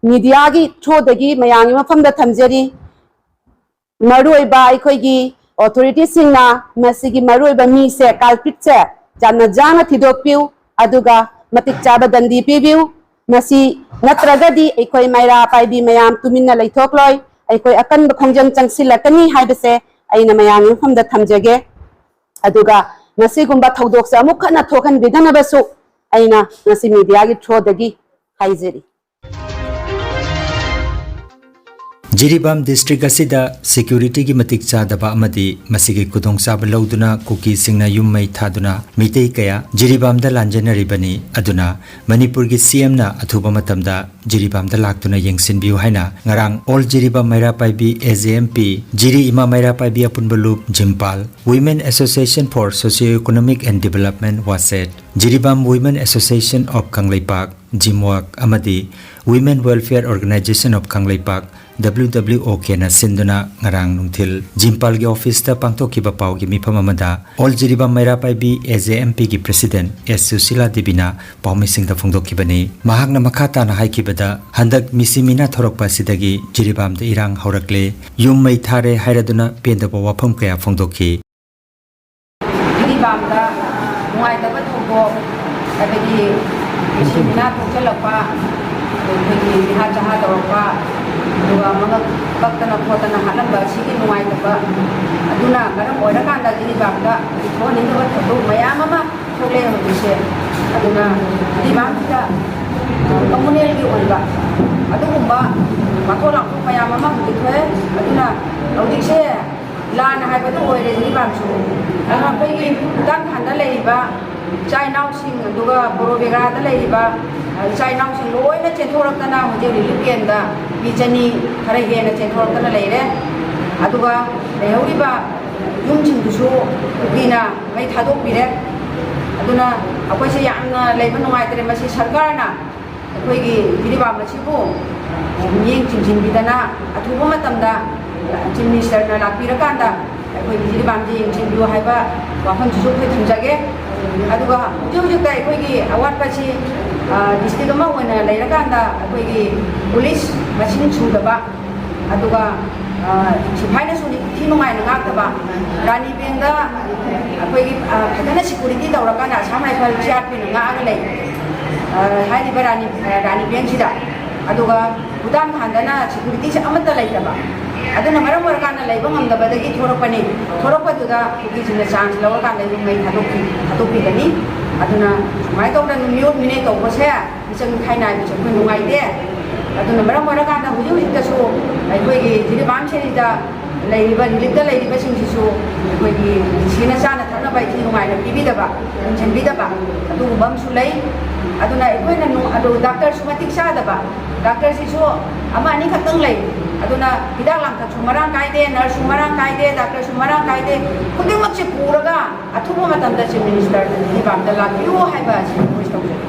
ꯃꯤꯗꯤꯌꯥꯒꯤ ꯊ꯭ꯔꯨꯗꯒꯤ ꯃꯌꯥꯝꯒꯤ ꯃꯐꯝꯗ ꯊꯝꯖꯔꯤ꯫ ꯃꯔꯨꯑꯣꯏꯕ ꯑꯩꯈꯣꯏꯒꯤ ꯑꯣꯊꯣꯔꯤꯇꯤꯁꯤꯡꯅ ꯃꯁꯤꯒꯤ ꯃꯔꯨꯑꯣꯏꯕ ꯃꯤꯁꯦ, ꯀꯜꯄ꯭ꯔꯤꯠꯁꯦ ꯌꯥꯝꯅ ꯌꯥꯡꯅ ꯊꯤꯗꯣꯛꯄꯤꯌꯨ, ꯑꯗꯨꯒ ꯃꯇꯤꯛ ꯆꯥꯕ ꯗꯟꯗꯤ ꯄꯤꯕꯤꯌꯨ꯫ ꯃꯁꯤ ꯅꯠꯇ꯭ꯔꯒꯗꯤ ꯑꯩꯈꯣꯏ ꯃꯩꯔꯥ ꯄꯥꯏꯕꯤ ꯃꯌꯥꯝ ꯇꯨꯃꯤꯟꯅ ꯂꯩꯊꯣꯛꯂꯣꯏ, ꯑꯩꯈꯣꯏ ꯑꯀꯟꯕ ꯈꯣꯡꯖꯪ ꯆꯪꯁꯤꯜꯂꯛꯀꯅꯤ ꯍꯥꯏꯕꯁꯦ ꯑꯩꯅ ꯃꯌꯥꯝꯒꯤ ꯃꯐꯝꯗ ꯊꯝꯖꯒꯦ꯫ ꯑꯗꯨꯒ ꯃꯁꯤꯒꯨꯝꯕ ꯊꯧꯗꯣꯛꯁꯦ ꯑꯃꯨꯛ ꯍꯟꯅ ꯊꯣꯛꯍꯟꯕꯤꯗꯅꯕꯁꯨ ꯑꯩꯅ ꯉꯁꯤ ꯃꯤꯗꯤꯌꯥꯒꯤ ꯊ꯭ꯔꯨꯗꯒꯤ ꯍꯥꯏꯖꯔꯤ꯫ ꯖꯤꯔꯤꯕꯥꯝ ꯗꯤꯁꯇ꯭ꯔꯤꯛ ꯑꯁꯤꯗ ꯁꯦꯀ꯭ꯌꯨꯔꯤꯇꯤꯒꯤ ꯃꯇꯤꯛ ꯆꯥꯗꯕ ꯑꯃꯗꯤ ꯃꯁꯤꯒꯤ ꯈꯨꯗꯣꯡꯆꯥꯕ ꯂꯧꯗꯨꯅ ꯀꯨꯀꯤꯁꯤꯡꯅ ꯌꯨꯝ ꯃꯩ ꯊꯥꯗꯨꯅ ꯃꯤꯇꯩ ꯀꯌꯥ ꯖꯤꯔꯤꯕꯥꯝꯗ ꯂꯥꯟꯖꯦꯟꯅꯔꯤꯕꯅꯤ꯫ ꯑꯗꯨꯅ ꯃꯅꯤꯄꯨꯔꯒꯤ ꯁꯤꯑꯦꯝꯅ ꯑꯊꯨꯕ ꯃꯇꯝꯗ ꯖꯤꯔꯤꯕꯥꯝꯗ ꯂꯥꯛꯇꯨꯅ ꯌꯦꯡꯁꯤꯟꯕꯤꯌꯨ ꯍꯥꯏꯅ ꯉꯔꯥꯡ ꯑꯣꯜ ꯖꯤꯔꯤꯕꯥꯝ ꯃꯩꯔꯥ ꯄꯥꯏꯕꯤ, ꯑꯦ ꯖꯦ ꯑꯦꯝ ꯄꯤ, ꯖꯤꯔꯤ ꯏꯃꯥ ꯃꯩꯔꯥ ꯄꯥꯏꯕꯤ ꯑꯄꯨꯟꯕ ꯂꯨꯞ, ꯖꯤꯝꯄꯥꯜ, Women Association for Socio Economic and Development, ꯋꯥꯁꯦꯠ, Jiribam Women Association of Kangleipak, ꯖꯤꯝꯋꯥꯛ ꯑꯃꯗꯤ Women Welfare Organisation of Kangleipak, W W O K ꯅ ꯁꯤꯟꯗꯨꯅ ꯉꯔꯥꯡ ꯅꯨꯡꯊꯤꯜ ꯖꯤꯝꯄꯥꯜꯒꯤ ꯑꯣꯐꯤꯁꯇ ꯄꯥꯡꯊꯣꯛꯈꯤꯕ ꯄꯥꯎꯒꯤ ꯃꯤꯐꯝ ꯑꯃꯗ ꯑꯣꯜ ꯖꯤꯔꯤꯕꯥꯝ ꯃꯩꯔꯥ ꯄꯥꯏꯕꯤ, ꯑꯦ ꯖꯦ ꯑꯦꯝ ꯄꯤ ꯒꯤ ꯄ꯭ꯔꯦꯁꯤꯗꯦꯟꯠ ꯑꯦꯁ ꯁꯨꯁꯤꯂꯥ ꯗꯦꯕꯤꯅ ꯄꯥꯎꯃꯤꯁꯤꯡꯗ ꯐꯣꯡꯗꯣꯛꯈꯤꯕꯅꯤ꯫ ꯃꯍꯥꯛꯅ ꯃꯈꯥ ꯇꯥꯅ ꯍꯥꯏꯈꯤꯕꯗ, ꯍꯟꯗꯛ ꯃꯤꯁꯤ ꯃꯤꯅꯥ ꯊꯣꯔꯛꯄ ꯑꯁꯤꯗꯒꯤ ꯖꯤꯔꯤꯕꯥꯝꯗ ꯏꯔꯥꯡ ꯍꯧꯔꯛꯂꯦ꯫ ꯌꯨꯝ ꯃꯩ ꯊꯥꯔꯦ ꯍꯥꯏꯔꯗꯨꯅ ꯄꯦꯟꯗꯕ ꯋꯥꯐꯝ ꯀꯌꯥ ꯐꯣꯡꯗꯣꯛꯈꯤ꯫ ꯖꯤꯔꯤꯕꯥꯝꯗ ꯅꯨꯡꯉꯥꯏꯇꯕ ꯊꯧꯗꯣꯛ, ꯍꯥꯏꯕꯗꯤ ꯃꯤꯁꯤ ꯃꯤꯅꯥ ꯊꯣꯛꯆꯜꯂꯛꯄ, ꯑꯩꯈꯣꯏꯒꯤ ꯃꯤꯍꯥꯠ ꯆꯥꯍꯥꯠ ꯇꯧꯔꯛꯄ, ꯑꯗꯨꯒ ꯃꯉꯛ ꯀꯛꯇꯅ ꯈꯣꯠꯇꯅ ꯍꯥꯠꯂꯝꯕ ꯑꯁꯤꯒꯤ ꯅꯨꯡꯉꯥꯏꯇꯕ ꯑꯗꯨꯅ ꯃꯔꯝ ꯑꯣꯏꯔꯀꯥꯟꯗ ꯖꯤꯔꯤꯕꯥꯝꯗ ꯊꯣꯛꯍꯟꯅꯤꯡꯗꯕ ꯊꯧꯗꯣꯛ ꯃꯌꯥꯝ ꯑꯃ ꯊꯣꯛꯂꯛꯑꯦ ꯍꯧꯖꯤꯛꯁꯦ꯫ ꯑꯗꯨꯅ ꯖꯤꯔꯤꯕꯥꯝꯁꯤꯗ ꯀꯝꯃꯨꯅꯦꯜꯒꯤ ꯑꯣꯏꯕ ꯑꯗꯨꯒꯨꯝꯕ ꯋꯥꯊꯣꯛ ꯂꯥꯟꯊꯣꯛ ꯃꯌꯥꯝ ꯑꯃ ꯍꯧꯖꯤꯛ ꯊꯣꯛꯑꯦ꯫ ꯑꯗꯨꯅ ꯍꯧꯖꯤꯛꯁꯦ ꯂꯥꯟ ꯍꯥꯏꯕꯗꯨ ꯑꯣꯏꯔꯦ ꯖꯤꯔꯤꯕꯥꯝꯁꯨ꯫ ꯑꯗꯨꯅ ꯑꯩꯈꯣꯏꯒꯤ ꯇꯥꯡꯈꯥꯟꯗ ꯂꯩꯔꯤꯕ ꯏꯆꯥ ꯏꯅꯥꯎꯁꯤꯡ, ꯑꯗꯨꯒ ꯕꯣꯔꯣꯕꯦꯔꯥꯗ ꯂꯩꯔꯤꯕ ꯏꯆꯥ ꯏꯅꯥꯎꯁꯤꯡ ꯂꯣꯏꯅ ꯆꯦꯟꯊꯣꯔꯛꯇꯅ ꯍꯧꯖꯤꯛ ꯔꯤꯂꯤꯐ ꯀꯦꯝꯗ ꯃꯤ ꯆꯅꯤ ꯈꯔ ꯍꯦꯟꯅ ꯆꯦꯟꯊꯣꯔꯛꯇꯅ ꯂꯩꯔꯦ꯫ ꯑꯗꯨꯒ ꯂꯩꯍꯧꯔꯤꯕ ꯌꯨꯝꯁꯤꯡꯗꯨꯁꯨ ꯀꯨꯀꯤꯅ ꯃꯩ ꯊꯥꯗꯣꯛꯄꯤꯔꯦ꯫ ꯑꯗꯨꯅ ꯑꯩꯈꯣꯏꯁꯦ ꯌꯥꯝꯅ ꯂꯩꯕ ꯅꯨꯡꯉꯥꯏꯇ꯭ꯔꯦ꯫ ꯃꯁꯤ ꯁꯔꯀꯥꯔꯅ ꯑꯩꯈꯣꯏꯒꯤ ꯖꯤꯔꯤꯕꯥꯝ ꯑꯁꯤꯕꯨ ꯃꯤꯠꯌꯦꯡ ꯆꯤꯡꯁꯤꯟꯕꯤꯗꯅ ꯑꯊꯨꯕ ꯃꯇꯝꯗ ꯆꯤꯐ ꯃꯤꯅꯤꯁꯇꯔꯅ ꯂꯥꯛꯄꯤꯔꯀꯥꯟꯗ ꯑꯩꯈꯣꯏꯒꯤ ꯖꯤꯔꯤꯕꯥꯝꯁꯤ ꯌꯦꯡꯁꯤꯟꯕꯤꯌꯨ ꯍꯥꯏꯕ ꯋꯥꯐꯝꯁꯤꯁꯨ ꯑꯩꯈꯣꯏ ꯊꯝꯖꯒꯦ꯫ ꯑꯗꯨꯒ ꯍꯧꯖꯤꯛ ꯍꯧꯖꯤꯛꯇ ꯑꯩꯈꯣꯏꯒꯤ ꯑꯋꯥꯠꯄꯁꯤ ꯗꯤꯁꯇ꯭ꯔꯤꯛ ꯑꯃ ꯑꯣꯏꯅ ꯂꯩꯔꯀꯥꯟꯗ ꯑꯩꯈꯣꯏꯒꯤ ꯄꯨꯂꯤꯁ ꯃꯁꯤꯡ ꯁꯨꯗꯕ, ꯑꯗꯨꯒ ꯑ, ꯁꯤꯐꯥꯏꯅꯁꯨ ꯅꯤꯡꯊꯤ ꯅꯨꯡꯉꯥꯏꯅ ꯉꯥꯛꯇꯕ, ꯔꯥꯅꯤ ꯕꯦꯡꯗ ꯑꯩꯈꯣꯏꯒꯤ, ꯑ, ꯐꯖꯅ ꯁꯦꯀ꯭ꯌꯨꯔꯤꯇꯤ ꯇꯧꯔꯀꯥꯟꯗ ꯑꯁꯥꯝ ꯔꯥꯏꯐꯜ ꯁꯤ ꯑꯥꯔ ꯄꯤꯅ ꯉꯥꯛꯑꯒ ꯂꯩ꯫ ꯑ, ꯍꯥꯏꯔꯤꯕ ꯔꯥꯅꯤ, ꯑ, ꯔꯥꯅꯤ ꯕꯦꯡꯁꯤꯗ꯫ ꯑꯗꯨꯒ ꯚꯨꯇꯥꯟ ꯍꯥꯟꯗꯅ ꯁꯦꯀ꯭ꯌꯨꯔꯤꯇꯤꯁꯦ ꯑꯃꯠꯇ ꯂꯩꯇꯕ꯫ ꯑꯗꯨꯅ ꯃꯔꯝ ꯑꯣꯏꯔꯀꯥꯟꯗ ꯂꯩꯕ ꯉꯝꯗꯕꯗꯒꯤ ꯊꯣꯔꯛꯄꯅꯤ꯫ ꯊꯣꯔꯛꯄꯗꯨꯗ ꯀꯨꯀꯤꯁꯤꯡꯅ ꯆꯥꯟꯁ ꯂꯧꯔꯀꯥꯟꯗ ꯑꯗꯨꯝ ꯃꯩ ꯊꯥꯗꯣꯛꯈꯤ-, ꯊꯥꯗꯣꯛꯄꯤꯒꯅꯤ꯫ ꯑꯗꯨꯅ ꯁꯨꯃꯥꯏꯅ ꯇꯧꯗꯅ ꯃꯤꯑꯣꯠ ꯃꯤꯅꯩ ꯇꯧꯕꯁꯦ ꯃꯤꯆꯪ ꯃꯤꯈꯥꯏ ꯅꯥꯏꯕꯁꯦ ꯑꯩꯈꯣꯏ ꯅꯨꯡꯉꯥꯏꯇꯦ꯫ ꯑꯗꯨꯅ ꯃꯔꯝ ꯑꯣꯏꯔꯀꯥꯟꯗ ꯍꯧꯖꯤꯛ ꯍꯧꯖꯤꯛꯇꯁꯨ ꯑꯩꯈꯣꯏꯒꯤ ꯖꯤꯔꯤꯕꯥꯝ ꯁꯦꯔꯤꯗ ꯂꯩꯔꯤꯕ, ꯔꯤꯂꯤꯐꯇ ꯂꯩꯔꯤꯕꯁꯤꯡꯁꯤꯁꯨ ꯑꯩꯈꯣꯏꯒꯤ ꯅꯤꯡꯊꯤꯅ ꯆꯥꯅ ꯊꯛꯅꯕ ꯏꯊꯤ ꯅꯨꯡꯉꯥꯏꯅ ꯄꯤꯕꯤꯗꯕ, ꯌꯦꯡꯁꯤꯟꯕꯤꯗꯕ ꯑꯗꯨꯒꯨꯝꯕ ꯑꯃꯁꯨ ꯂꯩ꯫ ꯑꯗꯨꯅ ꯑꯩꯈꯣꯏꯅ ꯅꯨ-, ꯑꯗꯨ ꯗꯥꯛꯇꯔꯁꯨ ꯃꯇꯤꯛ ꯆꯥꯗꯕ, ꯗꯥꯛꯇꯔꯁꯤꯁꯨ ꯑꯃ ꯑꯅꯤ ꯈꯛꯇꯪ ꯂꯩ꯫ ꯑꯗꯨꯅ ꯍꯤꯗꯥꯛ ꯂꯥꯡꯊꯛꯁꯨ ꯃꯔꯥꯡ ꯀꯥꯏꯗꯦ, ꯅꯔꯁꯁꯨ ꯃꯔꯥꯡ ꯀꯥꯏꯗꯦ, ꯗꯥꯛꯇꯔꯁꯨ ꯃꯔꯥꯡ ꯀꯥꯏꯗꯦ꯫ ꯈꯨꯗꯤꯡꯃꯛꯁꯦ ꯄꯨꯔꯒ ꯑꯊꯨꯕ ꯃꯇꯝꯗ ꯆꯤꯐ ꯃꯤꯅꯤꯁꯇꯔ ꯖꯤꯔꯤꯕꯥꯝꯗ ꯂꯥꯛꯄꯤꯌꯨ ꯍꯥꯏꯕ ꯑꯁꯤ ꯔꯤꯀ꯭ꯋꯦꯁ ꯇꯧꯖꯔꯤ꯫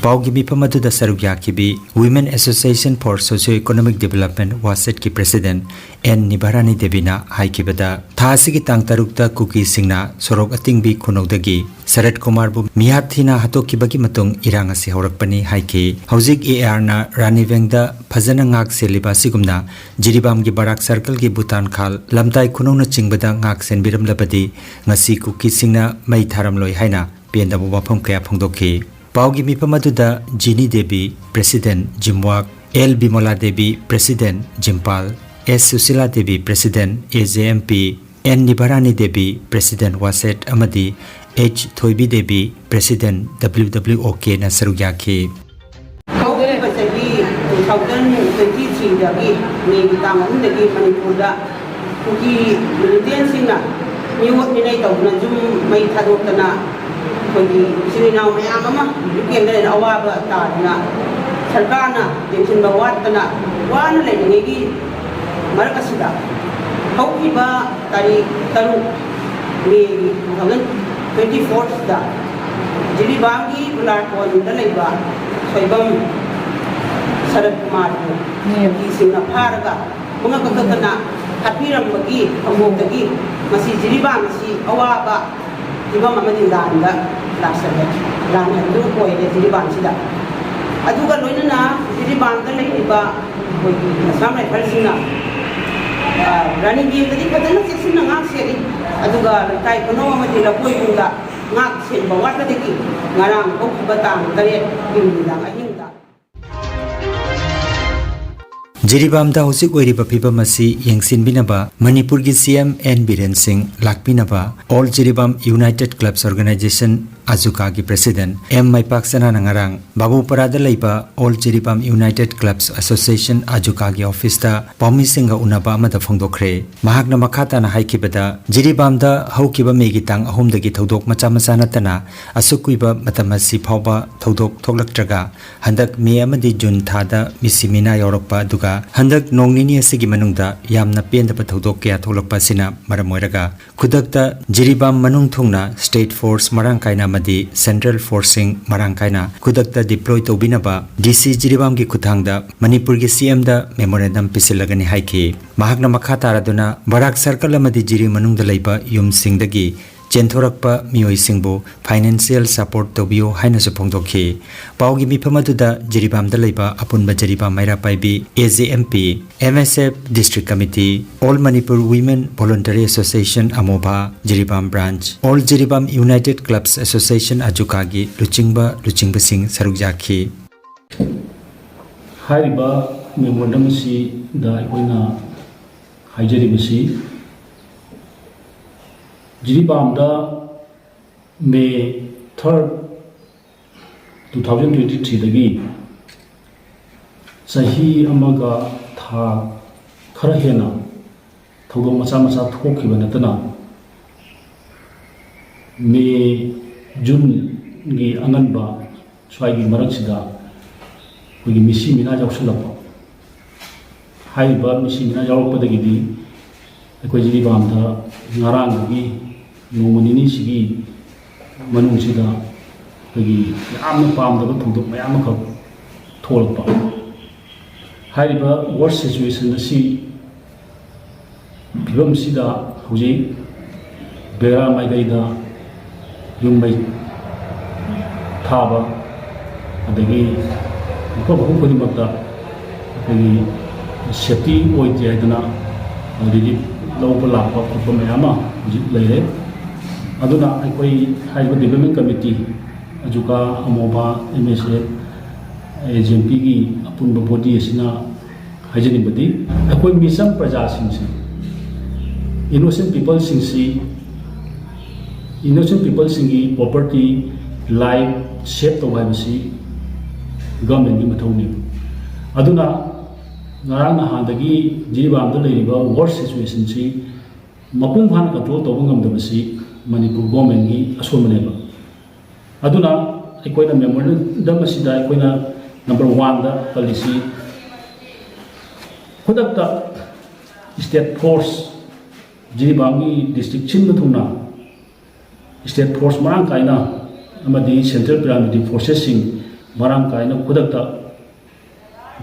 ꯄꯥꯎꯒꯤ ꯃꯤꯐꯝ ꯑꯗꯨꯗ ꯁꯔꯨꯛ ꯌꯥꯈꯤꯕꯤ Women Association for Socio Economic Development, ꯋꯥꯁꯦꯠꯀꯤ ꯄ꯭ꯔꯦꯁꯤꯗꯦꯟꯠ ꯑꯦꯟ ꯅꯤꯚꯥꯔꯥꯅꯤ ꯗꯦꯕꯤꯅ ꯍꯥꯏꯈꯤꯕꯗ, ꯊꯥ ꯑꯁꯤꯒꯤ ꯇꯥꯡ ꯇꯔꯨꯛꯇ ꯀꯨꯀꯤꯁꯤꯡꯅ ꯁꯣꯔꯣꯛ ꯑꯇꯤꯡꯕꯤ ꯈꯨꯅꯧꯗꯒꯤ ꯁꯔꯠ ꯀꯨꯃꯥꯔꯕꯨ ꯃꯤꯍꯥꯠ ꯊꯤꯅ ꯍꯥꯠꯇꯣꯛꯈꯤꯕꯒꯤ ꯃꯇꯨꯡ ꯏꯔꯥꯡ ꯑꯁꯤ ꯍꯧꯔꯛꯄꯅꯤ ꯍꯥꯏꯈꯤ꯫ ꯍꯧꯖꯤꯛ ꯑꯦ ꯑꯥꯔꯅ ꯔꯥꯅꯤꯕꯦꯡꯗ ꯐꯖꯅ ꯉꯥꯛ ꯁꯦꯜꯂꯤꯕ ꯑꯁꯤꯒꯨꯝꯅ ꯖꯤꯔꯤꯕꯥꯝꯒꯤ ꯕꯔꯥꯛ ꯁꯔꯀꯜꯒꯤ ꯚꯨꯇꯥꯟ ꯈꯥꯜ, ꯂꯝꯇꯥꯏ ꯈꯨꯅꯧꯅꯆꯤꯡꯕꯗ ꯉꯥꯛ ꯁꯦꯟꯕꯤꯔꯝꯂꯕꯗꯤ ꯉꯁꯤ ꯀꯨꯀꯤꯁꯤꯡꯅ ꯃꯩ ꯊꯥꯔꯝꯂꯣꯏ ꯍꯥꯏꯅ ꯄꯦꯟꯗꯕ ꯋꯥꯐꯝ ꯀꯌꯥ ꯐꯣꯡꯗꯣꯛꯈꯤ꯫ ꯄꯥꯎꯒꯤ ꯃꯤꯐꯝ ꯑꯗꯨꯗ ꯖꯤꯅꯤ ꯗꯦꯕꯤ, ꯄ꯭ꯔꯦꯁꯤꯗꯦꯟꯠ, ꯖꯤꯝꯋꯥꯛ, ꯑꯦꯜ ꯕꯤꯃꯣꯂꯥ ꯗꯦꯕꯤ, ꯄ꯭ꯔꯦꯁꯤꯗꯦꯟꯠ, ꯖꯤꯝꯄꯥꯜ, S Sushila Devi, president, A J M P, N Nivarani Devi, president, ꯋꯥꯁꯦꯠ, ꯑꯃꯗꯤ ꯑꯩꯆ ꯊꯣꯏꯕꯤ ꯗꯦꯕꯤ, ꯄ꯭ꯔꯦꯁꯤꯗꯦꯟꯠ, ꯗꯕ꯭ꯂꯤꯎ ꯗꯕ꯭ꯂꯤꯎ ꯑꯣ ꯀꯦꯅ ꯁꯔꯨꯛ ꯌꯥꯈꯤ꯫ ꯍꯧꯈꯤꯕ ꯆꯍꯤ two thousand twenty threeꯗꯒꯤ ꯃꯦꯒꯤ ꯇꯥꯡ ꯑꯍꯨꯝꯗꯒꯤ ꯃꯅꯤꯄꯨꯔꯗ ꯀꯨꯀꯤ ꯃꯤꯂꯤꯇꯦꯟꯁꯤꯡꯅ ꯃꯤꯑꯣꯠ ꯃꯤꯅꯩ ꯇꯧꯗꯨꯅ ꯌꯨꯝ ꯃꯩ ꯊꯥꯗꯣꯛꯇꯅ ꯑꯩꯈꯣꯏꯒꯤ ꯏꯆꯤꯜ ꯏꯅꯥꯎ ꯃꯌꯥꯝ ꯑꯃ ꯌꯨꯝ ꯀꯦꯝꯗ ꯂꯩꯅ ꯑꯋꯥꯕ ꯇꯥꯗꯨꯅ ꯁꯔꯀꯥꯔꯅ ꯌꯦꯡꯁꯤꯟꯕ ꯋꯥꯠꯇꯅ ꯋꯥꯅ ꯂꯩꯔꯤꯉꯩꯒꯤ ꯃꯔꯛ ꯑꯁꯤꯗ ꯍꯧꯈꯤꯕ ꯇꯥꯔꯤꯛ ꯇꯔꯨꯛ ꯃꯦꯒꯤ two thousand twenty fourꯁꯤꯗ ꯖꯤꯔꯤꯕꯥꯝꯒꯤ ꯈꯨꯂꯥꯔꯀꯣꯟꯗ ꯂꯩꯕ ꯁꯣꯏꯕꯝ ꯁꯔꯠ ꯀꯨꯃꯥꯔꯕꯨ ꯀꯨꯀꯤꯁꯤꯡꯅ ꯐꯥꯔꯒ ꯃꯉꯛ ꯀꯛꯊꯠꯇꯅ ꯍꯥꯠꯄꯤꯔꯝꯕꯒꯤ ꯊꯧꯗꯣꯛꯇꯒꯤ ꯉꯁꯤ ꯖꯤꯔꯤꯕꯥꯝ ꯑꯁꯤ ꯑꯋꯥꯕ ꯐꯤꯕꯝ ꯑꯃꯗꯤ ꯂꯥꯟꯗ ꯂꯥꯛꯆꯔꯦ꯫ ꯂꯥꯟ ꯍꯥꯏꯕꯗꯨ ꯑꯣꯏꯔꯦ ꯖꯤꯔꯤꯕꯥꯝꯁꯤꯗ꯫ ꯑꯗꯨꯒ ꯂꯣꯏꯅꯅ ꯖꯤꯔꯤꯕꯥꯝꯗ ꯂꯩꯔꯤꯕ ꯑꯩꯈꯣꯏꯒꯤ ꯑꯁꯥꯝ ꯔꯥꯏꯐꯜꯁꯤꯡꯅ ꯔꯥꯅꯤ ꯕꯦꯡꯗꯗꯤ ꯐꯖꯅ ꯆꯦꯛꯁꯤꯟꯅ ꯉꯥꯛ ꯁꯦꯜꯂꯤ꯫ ꯑꯗꯨꯒ ꯂꯩꯀꯥꯏ ꯈꯨꯅꯧ ꯑꯃꯗꯤ ꯂꯀꯣꯏꯕꯨꯡꯗ ꯉꯥꯛ ꯁꯦꯟꯕ ꯋꯥꯠꯄꯗꯒꯤ ꯉꯔꯥꯡ ꯍꯧꯈꯤꯕ ꯇꯥꯡ ꯇꯔꯦꯠꯀꯤ ꯅꯨꯃꯤꯗꯥꯡ ꯑꯍꯤꯡꯗ꯫ ꯖꯤꯔꯤꯕꯥꯝꯗ ꯍꯧꯖꯤꯛ ꯑꯣꯏꯔꯤꯕ ꯐꯤꯕꯝ ꯑꯁꯤ ꯌꯦꯡꯁꯤꯟꯕꯤꯅꯕ ꯃꯅꯤꯄꯨꯔꯒꯤ ꯁꯤ ꯑꯦꯝ ꯑꯦꯟ ꯕꯤꯔꯦꯟ ꯁꯤꯡ ꯂꯥꯛꯄꯤꯅꯕ all Jiribam united clubs organisation ꯑꯖꯨꯀꯥꯒꯤ ꯄ꯭ꯔꯦꯁꯤꯗꯦꯟ ꯑꯦꯝ ꯃꯥꯏꯄꯥꯛ ꯆꯅꯥꯅ ꯉꯔꯥꯡ ꯕꯥꯕꯨꯄꯔꯥꯗ ꯂꯩꯕ all Jiribam united clubs association ꯑꯖꯨꯀꯥꯒꯤ ꯑꯣꯐꯤꯁꯇ ꯄꯥꯎꯃꯤꯁꯤꯡꯒ ꯎꯅꯕ ꯑꯃꯗ ꯐꯣꯡꯗꯣꯛꯈ꯭ꯔꯦ꯫ ꯃꯍꯥꯛꯅ ꯃꯈꯥ ꯇꯥꯅ ꯍꯥꯏꯈꯤꯕꯗ, ꯖꯤꯔꯤꯕꯥꯝꯗ ꯍꯧꯈꯤꯕ ꯃꯦꯒꯤ ꯇꯥꯡ ꯑꯍꯨꯝꯗꯒꯤ ꯊꯧꯗꯣꯛ ꯃꯆꯥ ꯃꯆꯥ ꯅꯠꯇꯅ ꯑꯁꯨꯛ ꯀꯨꯏꯕ ꯃꯇꯝ ꯑꯁꯤ ꯐꯥꯎꯕ ꯊꯧꯗꯣꯛ ꯊꯣꯛꯂꯛꯇ꯭ꯔꯒ, ꯍꯟꯗꯛ ꯃꯦ ꯑꯃꯗꯤ ꯖꯨꯟ ꯊꯥꯗ ꯃꯤꯁꯤ ꯃꯤꯅꯥ ꯌꯥꯎꯔꯛꯄ, ꯑꯗꯨꯒ ꯍꯟꯗꯛ ꯅꯣꯡ ꯅꯤꯅꯤ ꯑꯁꯤꯒꯤ ꯃꯅꯨꯡꯗ ꯌꯥꯝꯅ ꯄꯦꯟꯗꯕ ꯊꯧꯗꯣꯛ ꯀꯌꯥ ꯊꯣꯛꯂꯛꯄ ꯑꯁꯤꯅ ꯃꯔꯝ ꯑꯣꯏꯔꯒ, ꯈꯨꯗꯛꯇ ꯖꯤꯔꯤꯕꯥꯝ ꯃꯅꯨꯡ ꯊꯨꯡꯅ ꯁ꯭ꯇꯦꯠ ꯐꯣꯔꯁ ꯃꯔꯥꯡ ꯀꯥꯏꯅ ꯑꯃꯗꯤ ꯁꯦꯟꯇ꯭ꯔꯦꯜ ꯐꯣꯔꯁꯁꯤꯡ ꯃꯔꯥꯡ ꯀꯥꯏꯅ ꯈꯨꯗꯛꯇ ꯗꯤꯄ꯭ꯂꯣꯏ ꯇꯧꯕꯤꯅꯕ ꯗꯤ ꯁꯤ ꯖꯤꯔꯤꯕꯥꯝꯒꯤ ꯈꯨꯠꯊꯥꯡꯗ ꯃꯅꯤꯄꯨꯔꯒꯤ ꯁꯤ ꯑꯦꯝꯗ ꯃꯦꯃꯣꯔꯦꯟꯗꯝ ꯄꯤꯁꯤꯜꯂꯒꯅꯤ ꯍꯥꯏꯈꯤ꯫ ꯃꯍꯥꯛꯅ ꯃꯈꯥ ꯇꯥꯔꯗꯨꯅ ꯕꯔꯥꯛ ꯁꯔꯀꯜ ꯑꯃꯗꯤ ꯖꯤꯔꯤ ꯃꯅꯨꯡꯗ ꯂꯩꯕ ꯌꯨꯝꯁꯤꯡꯗꯒꯤ ꯆꯦꯟꯊꯣꯔꯛꯄ ꯃꯤꯑꯣꯏꯁꯤꯡꯕꯨ ꯐꯥꯏꯅꯥꯟꯁꯤꯌꯦꯜ ꯁꯄꯣꯔꯠ ꯇꯧꯕꯤꯌꯨ ꯍꯥꯏꯅꯁꯨ ꯐꯣꯡꯗꯣꯛꯈꯤ꯫ ꯄꯥꯎꯒꯤ ꯃꯤꯐꯝ ꯑꯗꯨꯗ ꯖꯤꯔꯤꯕꯥꯝꯗ ꯂꯩꯕ ꯑꯄꯨꯟꯕ ꯖꯤꯔꯤꯕꯥꯝ ꯃꯩꯔꯥ ꯄꯥꯏꯕꯤ, A J M P, M S F district committee, all Manipur women voluntary association ꯑꯃꯣꯕꯥ, Jiribam branch, all Jiribam united clubs association ꯑꯖꯨꯀꯥꯒꯤ ꯂꯨꯆꯤꯡꯕ ꯂꯨꯆꯤꯡꯕꯁꯤꯡ ꯁꯔꯨꯛ ꯌꯥꯈꯤ꯫ ꯍꯥꯏꯔꯤꯕ ꯃꯦꯃꯣꯔꯦꯟꯗꯝ ꯑꯁꯤꯗ ꯑꯩꯈꯣꯏꯅ ꯍꯥꯏꯖꯔꯤꯕꯁꯤ, ꯖꯤꯔꯤꯕꯥꯝꯗ May thirty, two thousand twenty ꯊ꯭ꯔꯤꯗꯒꯤ ꯆꯍꯤ ꯑꯃꯒ ꯊꯥ ꯈꯔ ꯍꯦꯟꯅ ꯊꯧꯗꯣꯛ ꯃꯆꯥ ꯃꯆꯥ ꯊꯣꯛꯈꯤꯕ ꯅꯠꯇꯅ, ꯃꯦ, ꯖꯨꯟꯒꯤ ꯑꯉꯟꯕ ꯁ꯭ꯋꯥꯏꯒꯤ ꯃꯔꯛꯁꯤꯗ ꯑꯩꯈꯣꯏꯒꯤ ꯃꯤꯁꯤ ꯃꯤꯅꯥ ꯌꯥꯎꯁꯜꯂꯛꯄ꯫ ꯍꯥꯏꯔꯤꯕ ꯃꯤꯁꯤ ꯃꯤꯅꯥ ꯌꯥꯎꯔꯛꯄꯗꯒꯤꯗꯤ ꯑꯩꯈꯣꯏ ꯖꯤꯔꯤꯕꯥꯝꯗ ꯉꯔꯥꯡꯗꯒꯤ ꯅꯣꯡꯃ ꯅꯤꯅꯤꯁꯤꯒꯤ ꯃꯅꯨꯡꯁꯤꯗ ꯑꯩꯈꯣꯏꯒꯤ ꯌꯥꯝꯅ ꯄꯥꯝꯗꯕ ꯊꯧꯗꯣꯛ ꯃꯌꯥꯝ ꯑꯃꯈꯛ ꯊꯣꯛꯂꯛꯄ꯫ ꯍꯥꯏꯔꯤꯕ ꯋꯥꯔꯁ ꯁꯤꯆꯨꯋꯦꯁꯟ ꯑꯁꯤ, ꯐꯤꯕꯝꯁꯤꯗ ꯍꯧꯖꯤꯛ ꯕꯦꯔꯥ ꯃꯥꯏꯀꯩꯗ ꯌꯨꯝ ꯃꯩ ꯊꯥꯕ, ꯑꯗꯒꯤ ꯃꯐꯝ ꯃꯐꯝ ꯈꯨꯗꯤꯡꯃꯛꯇ ꯑꯩꯈꯣꯏꯒꯤ ꯁꯦꯐꯇꯤ ꯑꯣꯏꯗꯦ ꯍꯥꯏꯗꯅ ꯔꯤꯂꯤꯐ ꯂꯧꯕ ꯂꯥꯛꯄ ꯈꯣꯠꯄ ꯃꯌꯥꯝ ꯑꯃ ꯍꯧꯖꯤꯛ ꯂꯩꯔꯦ꯫ ꯑꯗꯨꯅ ꯑꯩꯈꯣꯏ ꯍꯥꯏꯔꯤꯕ ꯗꯤꯕꯦꯂꯞꯃꯦꯟ ꯀꯃꯤꯇꯤ, ꯑꯖꯨꯀꯥ, ꯑꯃꯣꯕꯥ, M S F, A G M ꯄꯤꯒꯤ ꯑꯄꯨꯟꯕ ꯕꯣꯗꯤ ꯑꯁꯤꯅ ꯍꯥꯏꯖꯅꯤꯡꯕꯗꯤ, ꯑꯩꯈꯣꯏ ꯃꯤꯆꯝ ꯄ꯭ꯔꯖꯥꯁꯤꯡꯁꯤ, ꯏꯅꯣꯁꯦꯟ ꯄꯤꯄꯜꯁꯤꯡꯁꯤ, ꯏꯅꯣꯁꯦꯟ ꯄꯤꯄꯜꯁꯤꯡꯒꯤ ꯄ꯭ꯔꯣꯄꯔꯇꯤ, ꯂꯥꯏꯐ ꯁꯦꯞ ꯇꯧꯕ ꯍꯥꯏꯕꯁꯤ ꯒꯚꯔꯟꯃꯦꯟꯒꯤ ꯃꯊꯧꯅꯤ꯫ ꯑꯗꯨꯅ ꯉꯔꯥꯡ ꯅꯍꯥꯟꯗꯒꯤ ꯖꯤꯔꯤꯕꯥꯝꯗ ꯂꯩꯔꯤꯕ ꯋꯥꯔꯁ ꯁꯤꯆꯨꯋꯦꯁꯟꯁꯤ ꯃꯄꯨꯡ ꯐꯥꯅ ꯀꯟꯇ꯭ꯔꯣꯜ ꯇꯧꯕ ꯉꯝꯗꯕꯁꯤ ꯃꯅꯤꯄꯨꯔ ꯒꯣꯔꯃꯦꯟꯒꯤ ꯑꯁꯣꯟꯕꯅꯦꯕ꯫ ꯑꯗꯨꯅ ꯑꯩꯈꯣꯏꯅ ꯃꯦꯃꯣꯔꯦꯟꯗꯝ ꯑꯁꯤꯗ ꯑꯩꯈꯣꯏꯅ ꯅꯝꯕꯔ ꯋꯥꯟꯗ ꯄꯜꯂꯤꯁꯤ, ꯈꯨꯗꯛꯇ ꯁ꯭ꯇꯦꯠ ꯐꯣꯔꯁ, ꯖꯤꯔꯤꯕꯥꯝꯒꯤ ꯗꯤꯁꯇ꯭ꯔꯤꯛ ꯁꯤꯟꯕ ꯊꯨꯡꯅ ꯁ꯭ꯇꯦꯠ ꯐꯣꯔꯁ ꯃꯔꯥꯡ ꯀꯥꯏꯅ ꯑꯃꯗꯤ ꯁꯦꯟꯇ꯭ꯔꯦꯜ ꯄꯦꯔꯥꯃꯤꯂꯤꯇꯔꯤ ꯐꯣꯔꯁꯦꯁꯁꯤꯡ ꯃꯔꯥꯡ ꯀꯥꯏꯅ ꯈꯨꯗꯛꯇ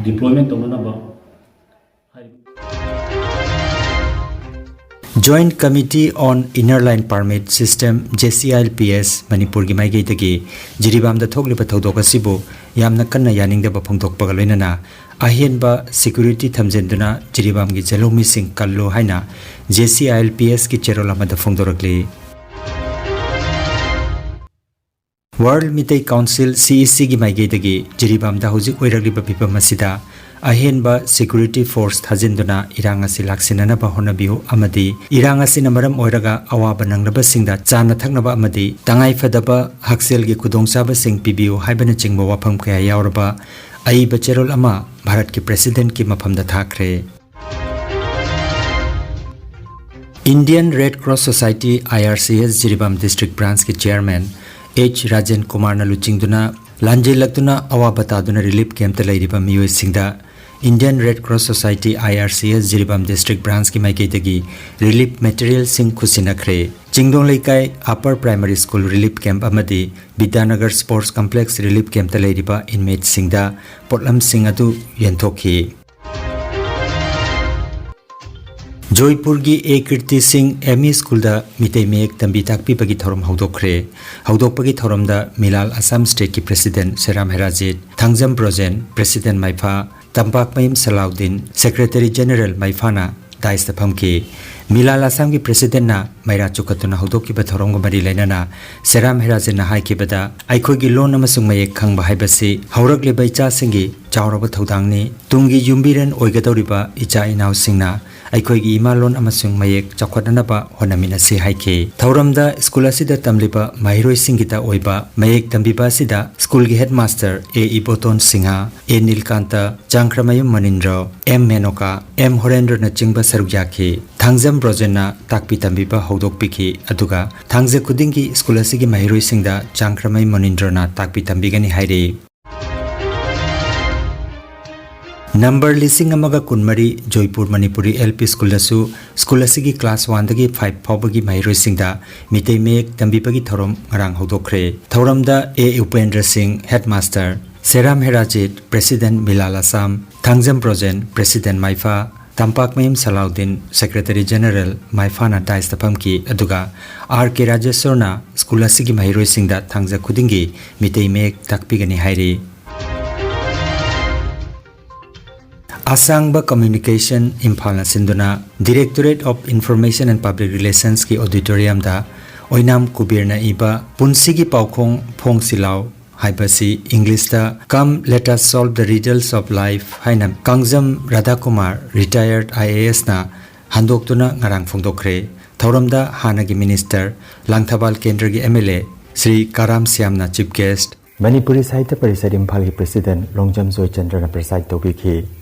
ꯗꯤꯄ꯭ꯂꯣꯏꯃꯦꯟ ꯇꯧꯅꯅꯕ ꯍꯥꯏꯔꯤ꯫ Joint Committee on Inner Line Permit System, J C I L P S, ꯃꯅꯤꯄꯨꯔꯒꯤ ꯃꯥꯏꯀꯩꯗꯒꯤ ꯖꯤꯔꯤꯕꯥꯝꯗ ꯊꯣꯛꯂꯤꯕ ꯊꯧꯗꯣꯛ ꯑꯁꯤꯕꯨ ꯌꯥꯝꯅ ꯀꯟꯅ ꯌꯥꯅꯤꯡꯗꯕ ꯐꯣꯡꯗꯣꯛꯄꯒ ꯂꯣꯏꯅꯅ ꯑꯍꯦꯟꯕ ꯁꯦꯀ꯭ꯌꯨꯔꯤꯇꯤ ꯊꯝꯖꯤꯟꯗꯨꯅ ꯖꯤꯔꯤꯕꯥꯝꯒꯤ ꯂꯧꯃꯤꯁꯤꯡ ꯀꯜꯂꯨ ꯍꯥꯏꯅ J C I L P S ꯀꯤ ꯆꯦꯔꯣꯜ ꯑꯃꯗ ꯐꯣꯡꯗꯣꯔꯛꯂꯤ꯫ World Meitei Council, C E C ꯒꯤ ꯃꯥꯏꯀꯩꯗꯒꯤ ꯖꯤꯔꯤꯕꯥꯝꯗ ꯍꯧꯖꯤꯛ ꯑꯣꯏꯔꯛꯂꯤꯕ ꯐꯤꯚꯝ ꯑꯁꯤꯗ ꯑꯍꯦꯟꯕ ꯁꯦꯀ꯭ꯌꯨꯔꯤꯇꯤ ꯐꯣꯔꯁ ꯊꯥꯖꯤꯟꯗꯨꯅ ꯏꯔꯥꯡ ꯑꯁꯤ ꯂꯥꯛꯁꯤꯟꯅꯅꯕ ꯍꯣꯠꯅꯕꯤꯌꯨ ꯑꯃꯗꯤ ꯏꯔꯥꯡ ꯑꯁꯤꯅ ꯃꯔꯝ ꯑꯣꯏꯔꯒ ꯑꯋꯥꯕ ꯅꯪꯂꯕꯁꯤꯡꯗ ꯆꯥꯅ ꯊꯛꯅꯕ ꯑꯃꯗꯤ ꯇꯉꯥꯏꯐꯗꯕ ꯍꯛꯁꯦꯜꯒꯤ ꯈꯨꯗꯣꯡꯆꯥꯕꯁꯤꯡ ꯄꯤꯕꯤꯌꯨ ꯍꯥꯏꯕꯅꯆꯤꯡꯕ ꯋꯥꯐꯝ ꯀꯌꯥ ꯌꯥꯎꯔꯕ ꯑꯏꯕ ꯆꯦꯔꯣꯜ ꯑꯃ ꯚꯥꯔꯠꯀꯤ ꯄ꯭ꯔꯦꯁꯤꯗꯦꯟꯠꯀꯤ ꯃꯐꯝꯗ ꯊꯥꯈ꯭ꯔꯦ꯫ Indian Red Cross Society, I R C S, Jiribam district ꯕ꯭ꯔꯥꯟꯁꯀꯤ ꯆꯤꯌꯔꯃꯦꯟ ꯑꯦꯆ ꯔꯥꯖꯦꯟ ꯀꯨꯃꯥꯔꯅ ꯂꯨꯆꯤꯡꯗꯨꯅ ꯂꯥꯟꯖꯦꯜꯂꯛꯇꯨꯅ ꯑꯋꯥꯕ ꯇꯥꯗꯨꯅ ꯔꯤꯂꯤꯐ ꯀꯦꯝꯞꯇ ꯂꯩꯔꯤꯕ ꯃꯤꯑꯣꯏꯁꯤꯡꯗ Indian Red Cross Society, I R C S, Jiribam district ꯕ꯭ꯔꯥꯟꯁꯀꯤ ꯃꯥꯏꯀꯩꯗꯒꯤ ꯔꯤꯂꯤꯐ ꯃꯦꯇꯔꯤꯌꯦꯜꯁꯤꯡ ꯈꯨꯠꯁꯤꯟꯅꯈ꯭ꯔꯦ꯫ Chingdong Leikai upper primary school relief camp ꯑꯃꯗꯤ ꯕꯤꯗ꯭ꯌꯥꯅꯒꯔ ꯁ꯭ꯄꯣꯔꯠꯁ ꯀꯝꯄ꯭ꯂꯦꯛꯁ ꯔꯤꯂꯤꯐ ꯀꯦꯝꯞꯇ ꯂꯩꯔꯤꯕ ꯏꯟꯃꯦꯠꯁꯤꯡꯗ ꯄꯣꯠꯂꯝꯁꯤꯡ ꯑꯗꯨ ꯌꯦꯟꯊꯣꯛꯈꯤ꯫ ꯖꯣꯏꯄꯨꯔꯒꯤ ꯑꯦ ꯀꯤꯔꯇꯤ ꯁꯤꯡ ꯑꯦꯝ ꯏ ꯁ꯭ꯀꯨꯜꯗ ꯃꯤꯇꯩ ꯃꯌꯦꯛ ꯇꯝꯕꯤ ꯇꯥꯛꯄꯤꯕꯒꯤ ꯊꯧꯔꯝ ꯍꯧꯗꯣꯛꯈ꯭ꯔꯦ꯫ ꯍꯧꯗꯣꯛꯄꯒꯤ ꯊꯧꯔꯝꯗ ꯃꯤꯂꯥꯜ ꯑꯁꯥꯝ ꯁ꯭ꯇꯦꯠꯀꯤ ꯄ꯭ꯔꯦꯁꯤꯗꯦꯟꯠ ꯁꯦꯔꯥꯝ ꯍꯦꯔꯥꯖꯤꯠ, ꯊꯥꯡꯖꯝ ꯕ꯭ꯔꯣꯖꯦꯟ, ꯄ꯭ꯔꯦꯁꯤꯗꯦꯟꯠ ꯃꯥꯏꯐꯥ, ꯇꯝꯄꯥꯛꯃꯌꯨꯝ ꯁꯂꯥꯎꯗꯤꯟ, ꯁꯦꯀ꯭ꯔꯦꯇꯔꯤ ꯖꯦꯅꯔꯦꯜ ꯃꯥꯏꯐꯥꯅ ꯗꯥꯏꯁꯇ ꯐꯝꯈꯤ꯫ ꯃꯤꯂꯥꯜ ꯑꯁꯥꯝꯒꯤ ꯄ꯭ꯔꯦꯁꯤꯗꯦꯟꯠꯅ ꯃꯩꯔꯥ ꯆꯨꯈꯠꯇꯨꯅ ꯍꯧꯗꯣꯛꯈꯤꯕ ꯊꯧꯔꯝꯒ ꯃꯔꯤ ꯂꯩꯅꯅ ꯁꯦꯔꯥꯝ ꯍꯦꯔꯥꯖꯦꯠꯅ ꯍꯥꯏꯈꯤꯕꯗ, ꯑꯩꯈꯣꯏꯒꯤ ꯂꯣꯟ ꯑꯃꯁꯨꯡ ꯃꯌꯦꯛ ꯈꯪꯕ ꯍꯥꯏꯕꯁꯤ ꯍꯧꯔꯛꯂꯤꯕ ꯏꯆꯥꯁꯤꯡꯒꯤ ꯆꯥꯎꯔꯕ ꯊꯧꯗꯥꯡꯅꯤ꯫ ꯇꯨꯡꯒꯤ ꯌꯨꯝꯕꯤꯔꯦꯟ ꯑꯣꯏꯒꯗꯧꯔꯤꯕ ꯏꯆꯥ ꯏꯅꯥꯎꯁꯤꯡꯅ ꯑꯩꯈꯣꯏꯒꯤ ꯏꯃꯥ ꯂꯣꯟ ꯑꯃꯁꯨꯡ ꯃꯌꯦꯛ ꯆꯥꯎꯈꯠꯅꯅꯕ ꯍꯣꯠꯅꯃꯤꯟꯅꯁꯤ ꯍꯥꯏꯈꯤ꯫ ꯊꯧꯔꯝꯗ ꯁ꯭ꯀꯨꯜ ꯑꯁꯤꯗ ꯇꯝꯂꯤꯕ ꯃꯍꯩꯔꯣꯏꯁꯤꯡꯒꯤꯗ ꯑꯣꯏꯕ ꯃꯌꯦꯛ ꯇꯝꯕꯤꯕ ꯑꯁꯤꯗ ꯁ꯭ꯀꯨꯜꯒꯤ ꯍꯦꯗꯃꯥꯁꯇꯔ ꯑꯦ ꯏꯕꯣꯇꯣꯟ ꯁꯤꯡꯍ, ꯑꯦ ꯅꯤꯜꯀꯥꯟꯇ, ꯆꯥꯡꯈ꯭ꯔꯃꯌꯨꯝ ꯃꯅꯤꯟꯗ꯭ꯔꯣ, ꯑꯦꯝ ꯃꯦꯅꯣꯀꯥ, ꯑꯦꯝ ꯍꯣꯔꯦꯟꯗ꯭ꯔꯅꯆꯤꯡꯕ ꯁꯔꯨꯛ ꯌꯥꯈꯤ꯫ ꯊꯥꯡꯖꯝ ꯕ꯭ꯔꯣꯖꯦꯟꯅ ꯇꯥꯛꯄꯤ ꯇꯝꯕꯤꯕ ꯍꯧꯗꯣꯛꯄꯤꯈꯤ, ꯑꯗꯨꯒ ꯊꯥꯡꯖ ꯈꯨꯗꯤꯡꯒꯤ ꯁ꯭ꯀꯨꯜ ꯑꯁꯤꯒꯤ ꯃꯍꯩꯔꯣꯏꯁꯤꯡꯗ ꯆꯥꯡꯈ꯭ꯔꯃꯩ ꯃꯅꯤꯟꯗ꯭ꯔꯣꯅ ꯇꯥꯛꯄꯤ ꯇꯝꯕꯤꯒꯅꯤ ꯍꯥꯏꯔꯤ꯫ ꯅꯝꯕꯔ ꯂꯤꯁꯤꯡ ꯑꯃꯒ ꯀꯨꯟꯃꯔꯤ ꯖꯣꯏꯄꯨꯔ ꯃꯅꯤꯄꯨꯔꯤ ꯑꯦꯜ ꯄꯤ ꯁ꯭ꯀꯨꯜꯗꯁꯨ ꯁ꯭ꯀꯨꯜ ꯑꯁꯤꯒꯤ ꯀ꯭ꯂꯥꯁ ꯋꯥꯟꯗꯒꯤ ꯐꯥꯏꯚ ꯐꯥꯎꯕꯒꯤ ꯃꯍꯩꯔꯣꯏꯁꯤꯡꯗ ꯃꯤꯇꯩ ꯃꯌꯦꯛ ꯇꯝꯕꯤꯕꯒꯤ ꯊꯧꯔꯝ ꯉꯔꯥꯡ ꯍꯧꯗꯣꯛꯈ꯭ꯔꯦ꯫ ꯊꯧꯔꯝꯗ A Upendra Singh, headmaster, Seram Herajit, president ꯃꯤꯂꯥꯜ ꯑꯁꯥꯝ, ꯊꯥꯡꯖꯝ ꯕ꯭ꯔꯣꯖꯦꯟ, ꯄ꯭ꯔꯦꯁꯤꯗꯦꯟꯠ ꯃꯥꯏꯐꯥ, ꯇꯝꯄꯥꯛꯃꯌꯨꯝ ꯁꯂꯥꯎꯗꯤꯟ, ꯁꯦꯀ꯭ꯔꯦꯇꯔꯤ ꯖꯦꯅꯔꯦꯜ, ꯃꯥꯏꯐꯥꯅ ꯗꯥꯏꯁꯇ ꯐꯝꯈꯤ, ꯑꯗꯨꯒ ꯑꯥꯔ ꯀꯦ ꯔꯥꯖꯦꯁ꯭ꯋꯔꯅ ꯁ꯭ꯀꯨꯜ ꯑꯁꯤꯒꯤ ꯃꯍꯩꯔꯣꯏꯁꯤꯡꯗ ꯊꯥꯡꯖ ꯈꯨꯗꯤꯡꯒꯤ ꯃꯤꯇꯩ ꯃꯌꯦꯛ ꯇꯥꯛꯄꯤꯒꯅꯤ ꯍꯥꯏꯔꯤ꯫ ꯑꯁꯥꯡꯕ ꯀꯝꯃ꯭ꯌꯨꯅꯤꯀꯦꯁꯟ ꯏꯝꯐꯥꯜꯅ ꯁꯤꯟꯗꯨꯅ Directorate of Information and Public Relationsꯀꯤ ꯑꯣꯗꯤꯇꯣꯔꯤꯌꯝꯗ ꯑꯣꯏꯅꯥꯝ ꯀꯨꯕꯦꯔꯅ ꯏꯕ ꯄꯨꯟꯁꯤꯒꯤ ꯄꯥꯎꯈꯣꯡ ꯐꯣꯡꯁꯤ ꯂꯥꯎ ꯍꯥꯏꯕꯁꯤ ꯏꯪꯂꯤꯁꯇ Come Let Us Solve the Riddles of Life ꯍꯥꯏꯅ ꯀꯥꯡꯖꯝ ꯔꯥꯙꯥꯀꯨꯃꯥꯔ, ꯔꯤꯇꯥꯌꯔꯗ ꯑꯥꯏ ꯑꯦ ꯑꯦꯁꯅ ꯍꯟꯗꯣꯛꯇꯨꯅ ꯉꯔꯥꯡ ꯐꯣꯡꯗꯣꯛꯈ꯭ꯔꯦ꯫ ꯊꯧꯔꯝꯗ ꯍꯥꯟꯅꯒꯤ ꯃꯤꯅꯤꯁꯇꯔ, ꯂꯥꯡꯊꯕꯥꯜ ꯀꯦꯟꯗ꯭ꯔꯒꯤ M L A Shri Karam ꯁ꯭ꯌꯥꯝꯅ ꯆꯤꯐ ꯒꯦꯁ꯭ꯠ, ꯃꯅꯤꯄꯨꯔꯤ ꯁꯥꯍꯤꯇ꯭ꯌ ꯄꯔꯤꯁꯠ ꯏꯝꯐꯥꯜꯒꯤ ꯄ꯭ꯔꯦꯁꯤꯗꯦꯟꯠ ꯂꯣꯡꯖꯝ ꯖꯣꯏꯆꯟꯗ꯭ꯔꯅ ꯄ꯭ꯔꯤꯁꯥꯏꯗ ꯇꯧꯕꯤꯈꯤ꯫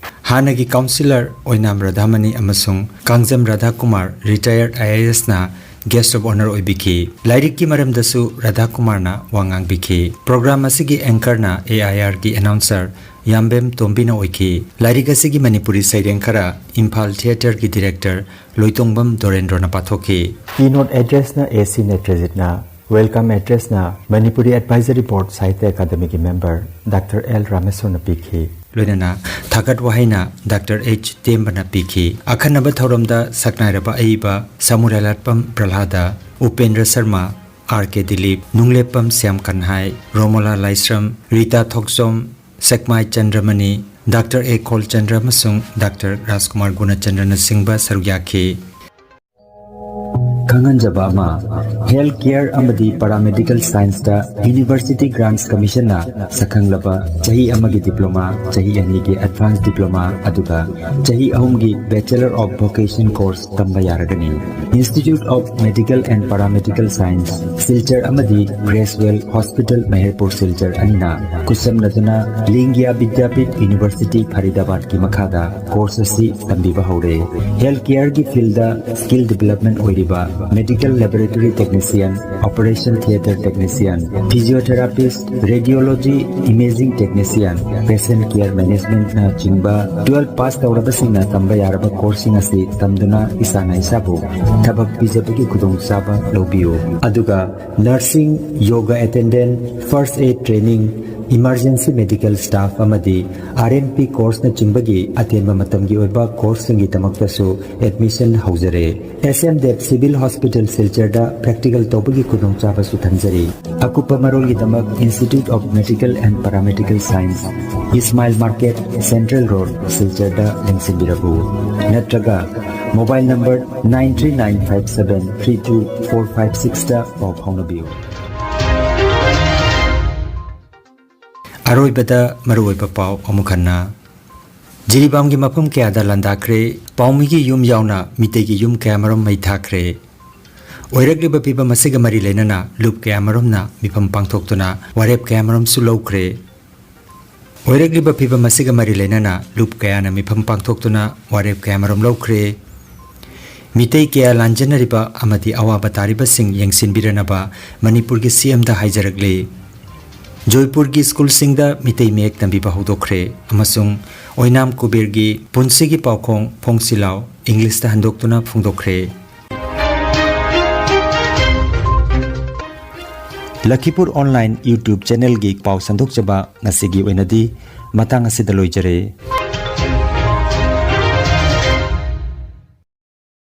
ꯍꯥꯟꯅꯒꯤ ꯀꯥꯎꯟꯁꯤꯂꯔ ꯑꯣꯏꯅꯥꯝ ꯔꯥꯙꯥꯃꯅꯤ ꯑꯃꯁꯨꯡ ꯀꯥꯡꯖꯝ ꯔꯥꯙꯥꯀꯨꯃꯥꯔ, ꯔꯤꯇꯥꯌꯔꯗ ꯑꯥꯏ ꯑꯦ ꯑꯦꯁꯅ ꯒꯦꯁ꯭ꯠ ꯑꯣꯐ ꯑꯣꯅꯔ ꯑꯣꯏꯕꯤꯈꯤ꯫ ꯂꯥꯏꯔꯤꯛꯀꯤ ꯃꯔꯝꯗꯁꯨ ꯔꯥꯙꯥꯀꯨꯃꯥꯔꯅ ꯋꯥ ꯉꯥꯡꯕꯤꯈꯤ꯫ ꯄ꯭ꯔꯣꯒ꯭ꯔꯥꯝ ꯑꯁꯤꯒꯤ ꯑꯦꯡꯀꯔꯅ ꯑꯦ ꯑꯥꯏ ꯑꯥꯔꯒꯤ ꯑꯦꯅꯥꯎꯟꯁꯔ ꯌꯥꯝꯕꯦꯝ ꯇꯣꯝꯕꯤꯅ ꯑꯣꯏꯈꯤ꯫ ꯂꯥꯏꯔꯤꯛ ꯑꯁꯤꯒꯤ ꯃꯅꯤꯄꯨꯔꯤ ꯁꯩꯔꯦꯡ ꯈꯔ ꯏꯝꯐꯥꯜ ꯊꯤꯌꯦꯇꯔꯒꯤ ꯗꯤꯔꯦꯛꯇꯔ ꯂꯣꯏꯇꯣꯡꯕꯝ ꯗꯣꯔꯦꯟꯗ꯭ꯔꯣꯅ ꯄꯥꯊꯣꯛꯈꯤ꯫ Keynote addressꯅ ꯑꯦ ꯁꯤ ꯅꯦꯇ꯭ꯔꯖꯤꯠꯅ, welcome addressꯅ ꯃꯅꯤꯄꯨꯔꯤ ꯑꯦꯗꯚꯥꯏꯖꯔꯤ ꯕꯣꯔꯗ ꯁꯥꯍꯤꯇ꯭ꯌ ꯑꯦꯀꯥꯗꯃꯤꯒꯤ ꯃꯦꯝꯕꯔ ꯗꯥꯛꯇꯔ ꯑꯦꯜ ꯔꯥꯃꯦꯁ꯭ꯋꯔꯅ ꯄꯤꯈꯤ꯫ ꯂꯣꯏꯅꯅ ꯊꯥꯒꯠ ꯋꯥꯍꯩꯅ ꯗꯥꯛꯇꯔ ꯑꯩꯆ ꯇꯦꯝꯕꯅ ꯄꯤꯈꯤ꯫ ꯑꯈꯟꯅꯕ ꯊꯧꯔꯝꯗ ꯁꯛꯅꯥꯏꯔꯕ ꯑꯏꯕ ꯁꯃꯨꯔꯥꯏꯂꯥꯠꯄꯝ ꯄ꯭ꯔꯍꯂꯥꯗ, ꯎꯄꯦꯟꯗ꯭ꯔ ꯁꯔꯃ, ꯑꯥꯔ ꯀꯦ ꯗꯤꯂꯤꯞ, ꯅꯨꯡꯂꯦꯞꯄꯝ ꯁ꯭ꯌꯥꯝ ꯀꯟꯍꯥꯏ, ꯔꯣꯃꯣꯂꯥ ꯂꯥꯏꯁ꯭ꯔꯝ, ꯔꯤꯇꯥ ꯊꯣꯛꯆꯣꯝ, ꯁꯦꯛꯃꯥꯏ ꯆꯟꯗ꯭ꯔꯃꯅꯤ, ꯗꯥꯛꯇꯔ ꯑꯦ ꯈꯣꯜꯆꯟꯗ꯭ꯔ ꯑꯃꯁꯨꯡ ꯗꯥꯛꯇꯔ ꯔꯥꯖꯀꯨꯃꯥꯔ ꯒꯨꯅꯆꯟꯗ꯭ꯔꯅꯆꯤꯡꯕ ꯁꯔꯨꯛ ꯌꯥꯈꯤ꯫ ꯈꯪꯍꯟꯖꯕ ꯑꯃ, ꯍꯦꯜꯊ ꯀꯦꯌꯔ ꯑꯃꯗꯤ ꯄꯥꯔꯥꯃꯦꯗꯤꯀꯦꯜ ꯁꯥꯏꯟꯁꯇ ꯌꯨꯅꯤꯚꯔꯁꯤꯇꯤ ꯒ꯭ꯔꯥꯟꯠꯁ ꯀꯃꯤꯁꯟꯅ ꯁꯛꯈꯪꯂꯕ ꯆꯍꯤ ꯑꯃꯒꯤ ꯗꯤꯄ꯭ꯂꯣꯃꯥ, ꯆꯍꯤ ꯑꯅꯤꯒꯤ ꯑꯦꯗꯚꯥꯟꯁ ꯗꯤꯄ꯭ꯂꯣꯃꯥ, ꯑꯗꯨꯒ ꯆꯍꯤ ꯑꯍꯨꯝꯒꯤ ꯕꯦꯆꯂꯔ ꯑꯣꯐ ꯚꯣꯀꯦꯁꯟ ꯀꯣꯔꯁ ꯇꯝꯕ ꯌꯥꯔꯒꯅꯤ꯫ Institute of Medical and Paramedical Science, Silchar ꯑꯃꯗꯤ ꯒ꯭ꯔꯦꯁꯋꯦꯜ ꯍꯣꯁꯄꯤꯇꯥꯜ ꯃꯍꯦꯔꯄꯨꯔ ꯁꯤꯜꯆꯔ ꯑꯅꯤꯅ ꯈꯨꯠꯁꯝꯅꯗꯨꯅ ꯂꯤꯡꯒ꯭ꯌꯥ ꯕꯤꯗ꯭ꯌꯥꯄꯤꯊ ꯌꯨꯅꯤꯚꯔꯁꯤꯇꯤ ꯐꯔꯤꯗꯥꯕꯥꯗꯀꯤ ꯃꯈꯥꯗ ꯀꯣꯔꯁ ꯑꯁꯤ ꯇꯝꯕꯤꯕ ꯍꯧꯔꯦ꯫ ꯍꯦꯜꯊ ꯀꯦꯌꯔꯒꯤ ꯐꯤꯜꯗ ꯁ꯭ꯀꯤꯜ ꯗꯤꯚꯦꯂꯞꯃꯦꯟ ꯑꯣꯏꯔꯤꯕ medical laboratory technician, operation theatre technician, physiotherapist, radiology imaging technician, patient care managementꯅ ꯆꯤꯡꯕ ꯇꯨꯋꯦꯜꯐ ꯄꯥꯁ ꯇꯧꯔꯕꯁꯤꯡꯅ ꯇꯝꯕ ꯌꯥꯔꯕ ꯀꯣꯔꯁꯁꯤꯡ ꯑꯁꯤ ꯇꯝꯗꯨꯅ ꯏꯁꯥꯅ ꯏꯁꯥꯕꯨ ꯊꯕꯛ ꯄꯤꯖꯕꯒꯤ ꯈꯨꯗꯣꯡꯆꯥꯕ ꯂꯧꯕꯤꯌꯨ꯫ ꯑꯗꯨꯒ nursing, yoga attendant, first aid training, emergency medical staff ꯑꯃꯗꯤ ꯑꯥꯔ ꯑꯦꯝ ꯄꯤ ꯀꯣꯔꯁꯅꯆꯤꯡꯕꯒꯤ ꯑꯇꯦꯟꯕ ꯃꯇꯝꯒꯤ ꯑꯣꯏꯕ ꯀꯣꯔꯁꯁꯤꯡꯒꯤꯗꯃꯛꯇꯁꯨ ꯑꯦꯗꯃꯤꯁꯟ ꯍꯧꯖꯔꯦ꯫ S M Deb civil hospital ꯁꯤꯜꯆꯔꯗ ꯄ꯭ꯔꯦꯛꯇꯤꯀꯦꯜ ꯇꯧꯕꯒꯤ ꯈꯨꯗꯣꯡꯆꯥꯕꯁꯨ ꯊꯝꯖꯔꯤ꯫ ꯑꯀꯨꯞꯄ ꯃꯔꯣꯜꯒꯤꯗꯃꯛ Institute of Medical and Paramedical Science, Ismail market, central road, ꯁꯤꯜꯆꯔꯗ ꯂꯦꯡꯁꯤꯟꯕꯤꯔꯛꯎ꯫ ꯅꯠꯇ꯭ꯔꯒ mobile number nine three nine five seven three two four five sixꯇ ꯄꯥꯎ ꯐꯥꯎꯅꯕꯤꯌꯨ꯫ ꯑꯔꯣꯏꯕꯗ ꯃꯔꯨꯑꯣꯏꯕ ꯄꯥꯎ ꯑꯃꯨꯛ ꯍꯟꯅ꯫ ꯖꯤꯔꯤꯕꯥꯝꯒꯤ ꯃꯐꯝ ꯀꯌꯥꯗ ꯂꯥꯟꯗꯥꯈ꯭ꯔꯦ꯫ ꯄꯥꯎꯃꯤꯒꯤ ꯌꯨꯝ ꯌꯥꯎꯅ ꯃꯤꯇꯩꯒꯤ ꯌꯨꯝ ꯀꯌꯥꯃꯔꯨꯝ ꯃꯩ ꯊꯥꯈ꯭ꯔꯦ꯫ ꯑꯣꯏꯔꯛꯂꯤꯕ ꯐꯤꯕꯝ ꯑꯁꯤꯒ ꯃꯔꯤ ꯂꯩꯅꯅ ꯂꯨꯞ ꯀꯌꯥꯃꯔꯨꯝꯅ ꯃꯤꯐꯝ ꯄꯥꯡꯊꯣꯛꯇꯨꯅ ꯋꯥꯔꯦꯞ ꯀꯌꯥꯃꯔꯨꯝꯁꯨ ꯂꯧꯈ꯭ꯔꯦ꯫ ꯑꯣꯏꯔꯛꯂꯤꯕ ꯐꯤꯕꯝ ꯑꯁꯤꯒ ꯃꯔꯤ ꯂꯩꯅꯅ ꯂꯨꯞ ꯀꯌꯥꯅ ꯃꯤꯐꯝ ꯄꯥꯡꯊꯣꯛꯇꯨꯅ ꯋꯥꯔꯦꯞ ꯀꯌꯥꯃꯔꯨꯝ ꯂꯧꯈ꯭ꯔꯦ꯫ ꯃꯤꯇꯩ ꯀꯌꯥ ꯂꯥꯟꯖꯦꯟꯅꯔꯤꯕ ꯑꯃꯗꯤ ꯑꯋꯥꯕ ꯇꯥꯔꯤꯕꯁꯤꯡ ꯌꯦꯡꯁꯤꯟꯕꯤꯔꯅꯕ ꯃꯅꯤꯄꯨꯔꯒꯤ ꯁꯤ ꯑꯦꯝꯗ ꯍꯥꯏꯖꯔꯛꯂꯤ꯫ ꯖꯣꯏꯄꯨꯔꯒꯤ ꯁ꯭ꯀꯨꯜꯁꯤꯡꯗ ꯃꯤꯇꯩ ꯃꯌꯦꯛ ꯇꯝꯕꯤꯕ ꯍꯧꯗꯣꯛꯈ꯭ꯔꯦ ꯑꯃꯁꯨꯡ ꯑꯣꯏꯅꯥꯝ ꯀꯨꯕꯦꯔꯒꯤ ꯄꯨꯟꯁꯤꯒꯤ ꯄꯥꯎꯈꯣꯡ ꯐꯣꯡꯁꯤꯂꯥꯎ ꯏꯪꯂꯤꯁꯇ ꯍꯟꯗꯣꯛꯇꯨꯅ ꯐꯣꯡꯗꯣꯛꯈ꯭ꯔꯦ꯫ ꯂꯈꯤꯄꯨꯔ ꯑꯣꯟꯂꯥꯏꯟ YouTube ꯆꯦꯅꯦꯜꯒꯤ ꯄꯥꯎ ꯁꯟꯗꯣꯛꯆꯕ ꯉꯁꯤꯒꯤ ꯑꯣꯏꯅꯗꯤ ꯃꯇꯥꯡ ꯑꯁꯤꯗ ꯂꯣꯏꯖꯔꯦ꯫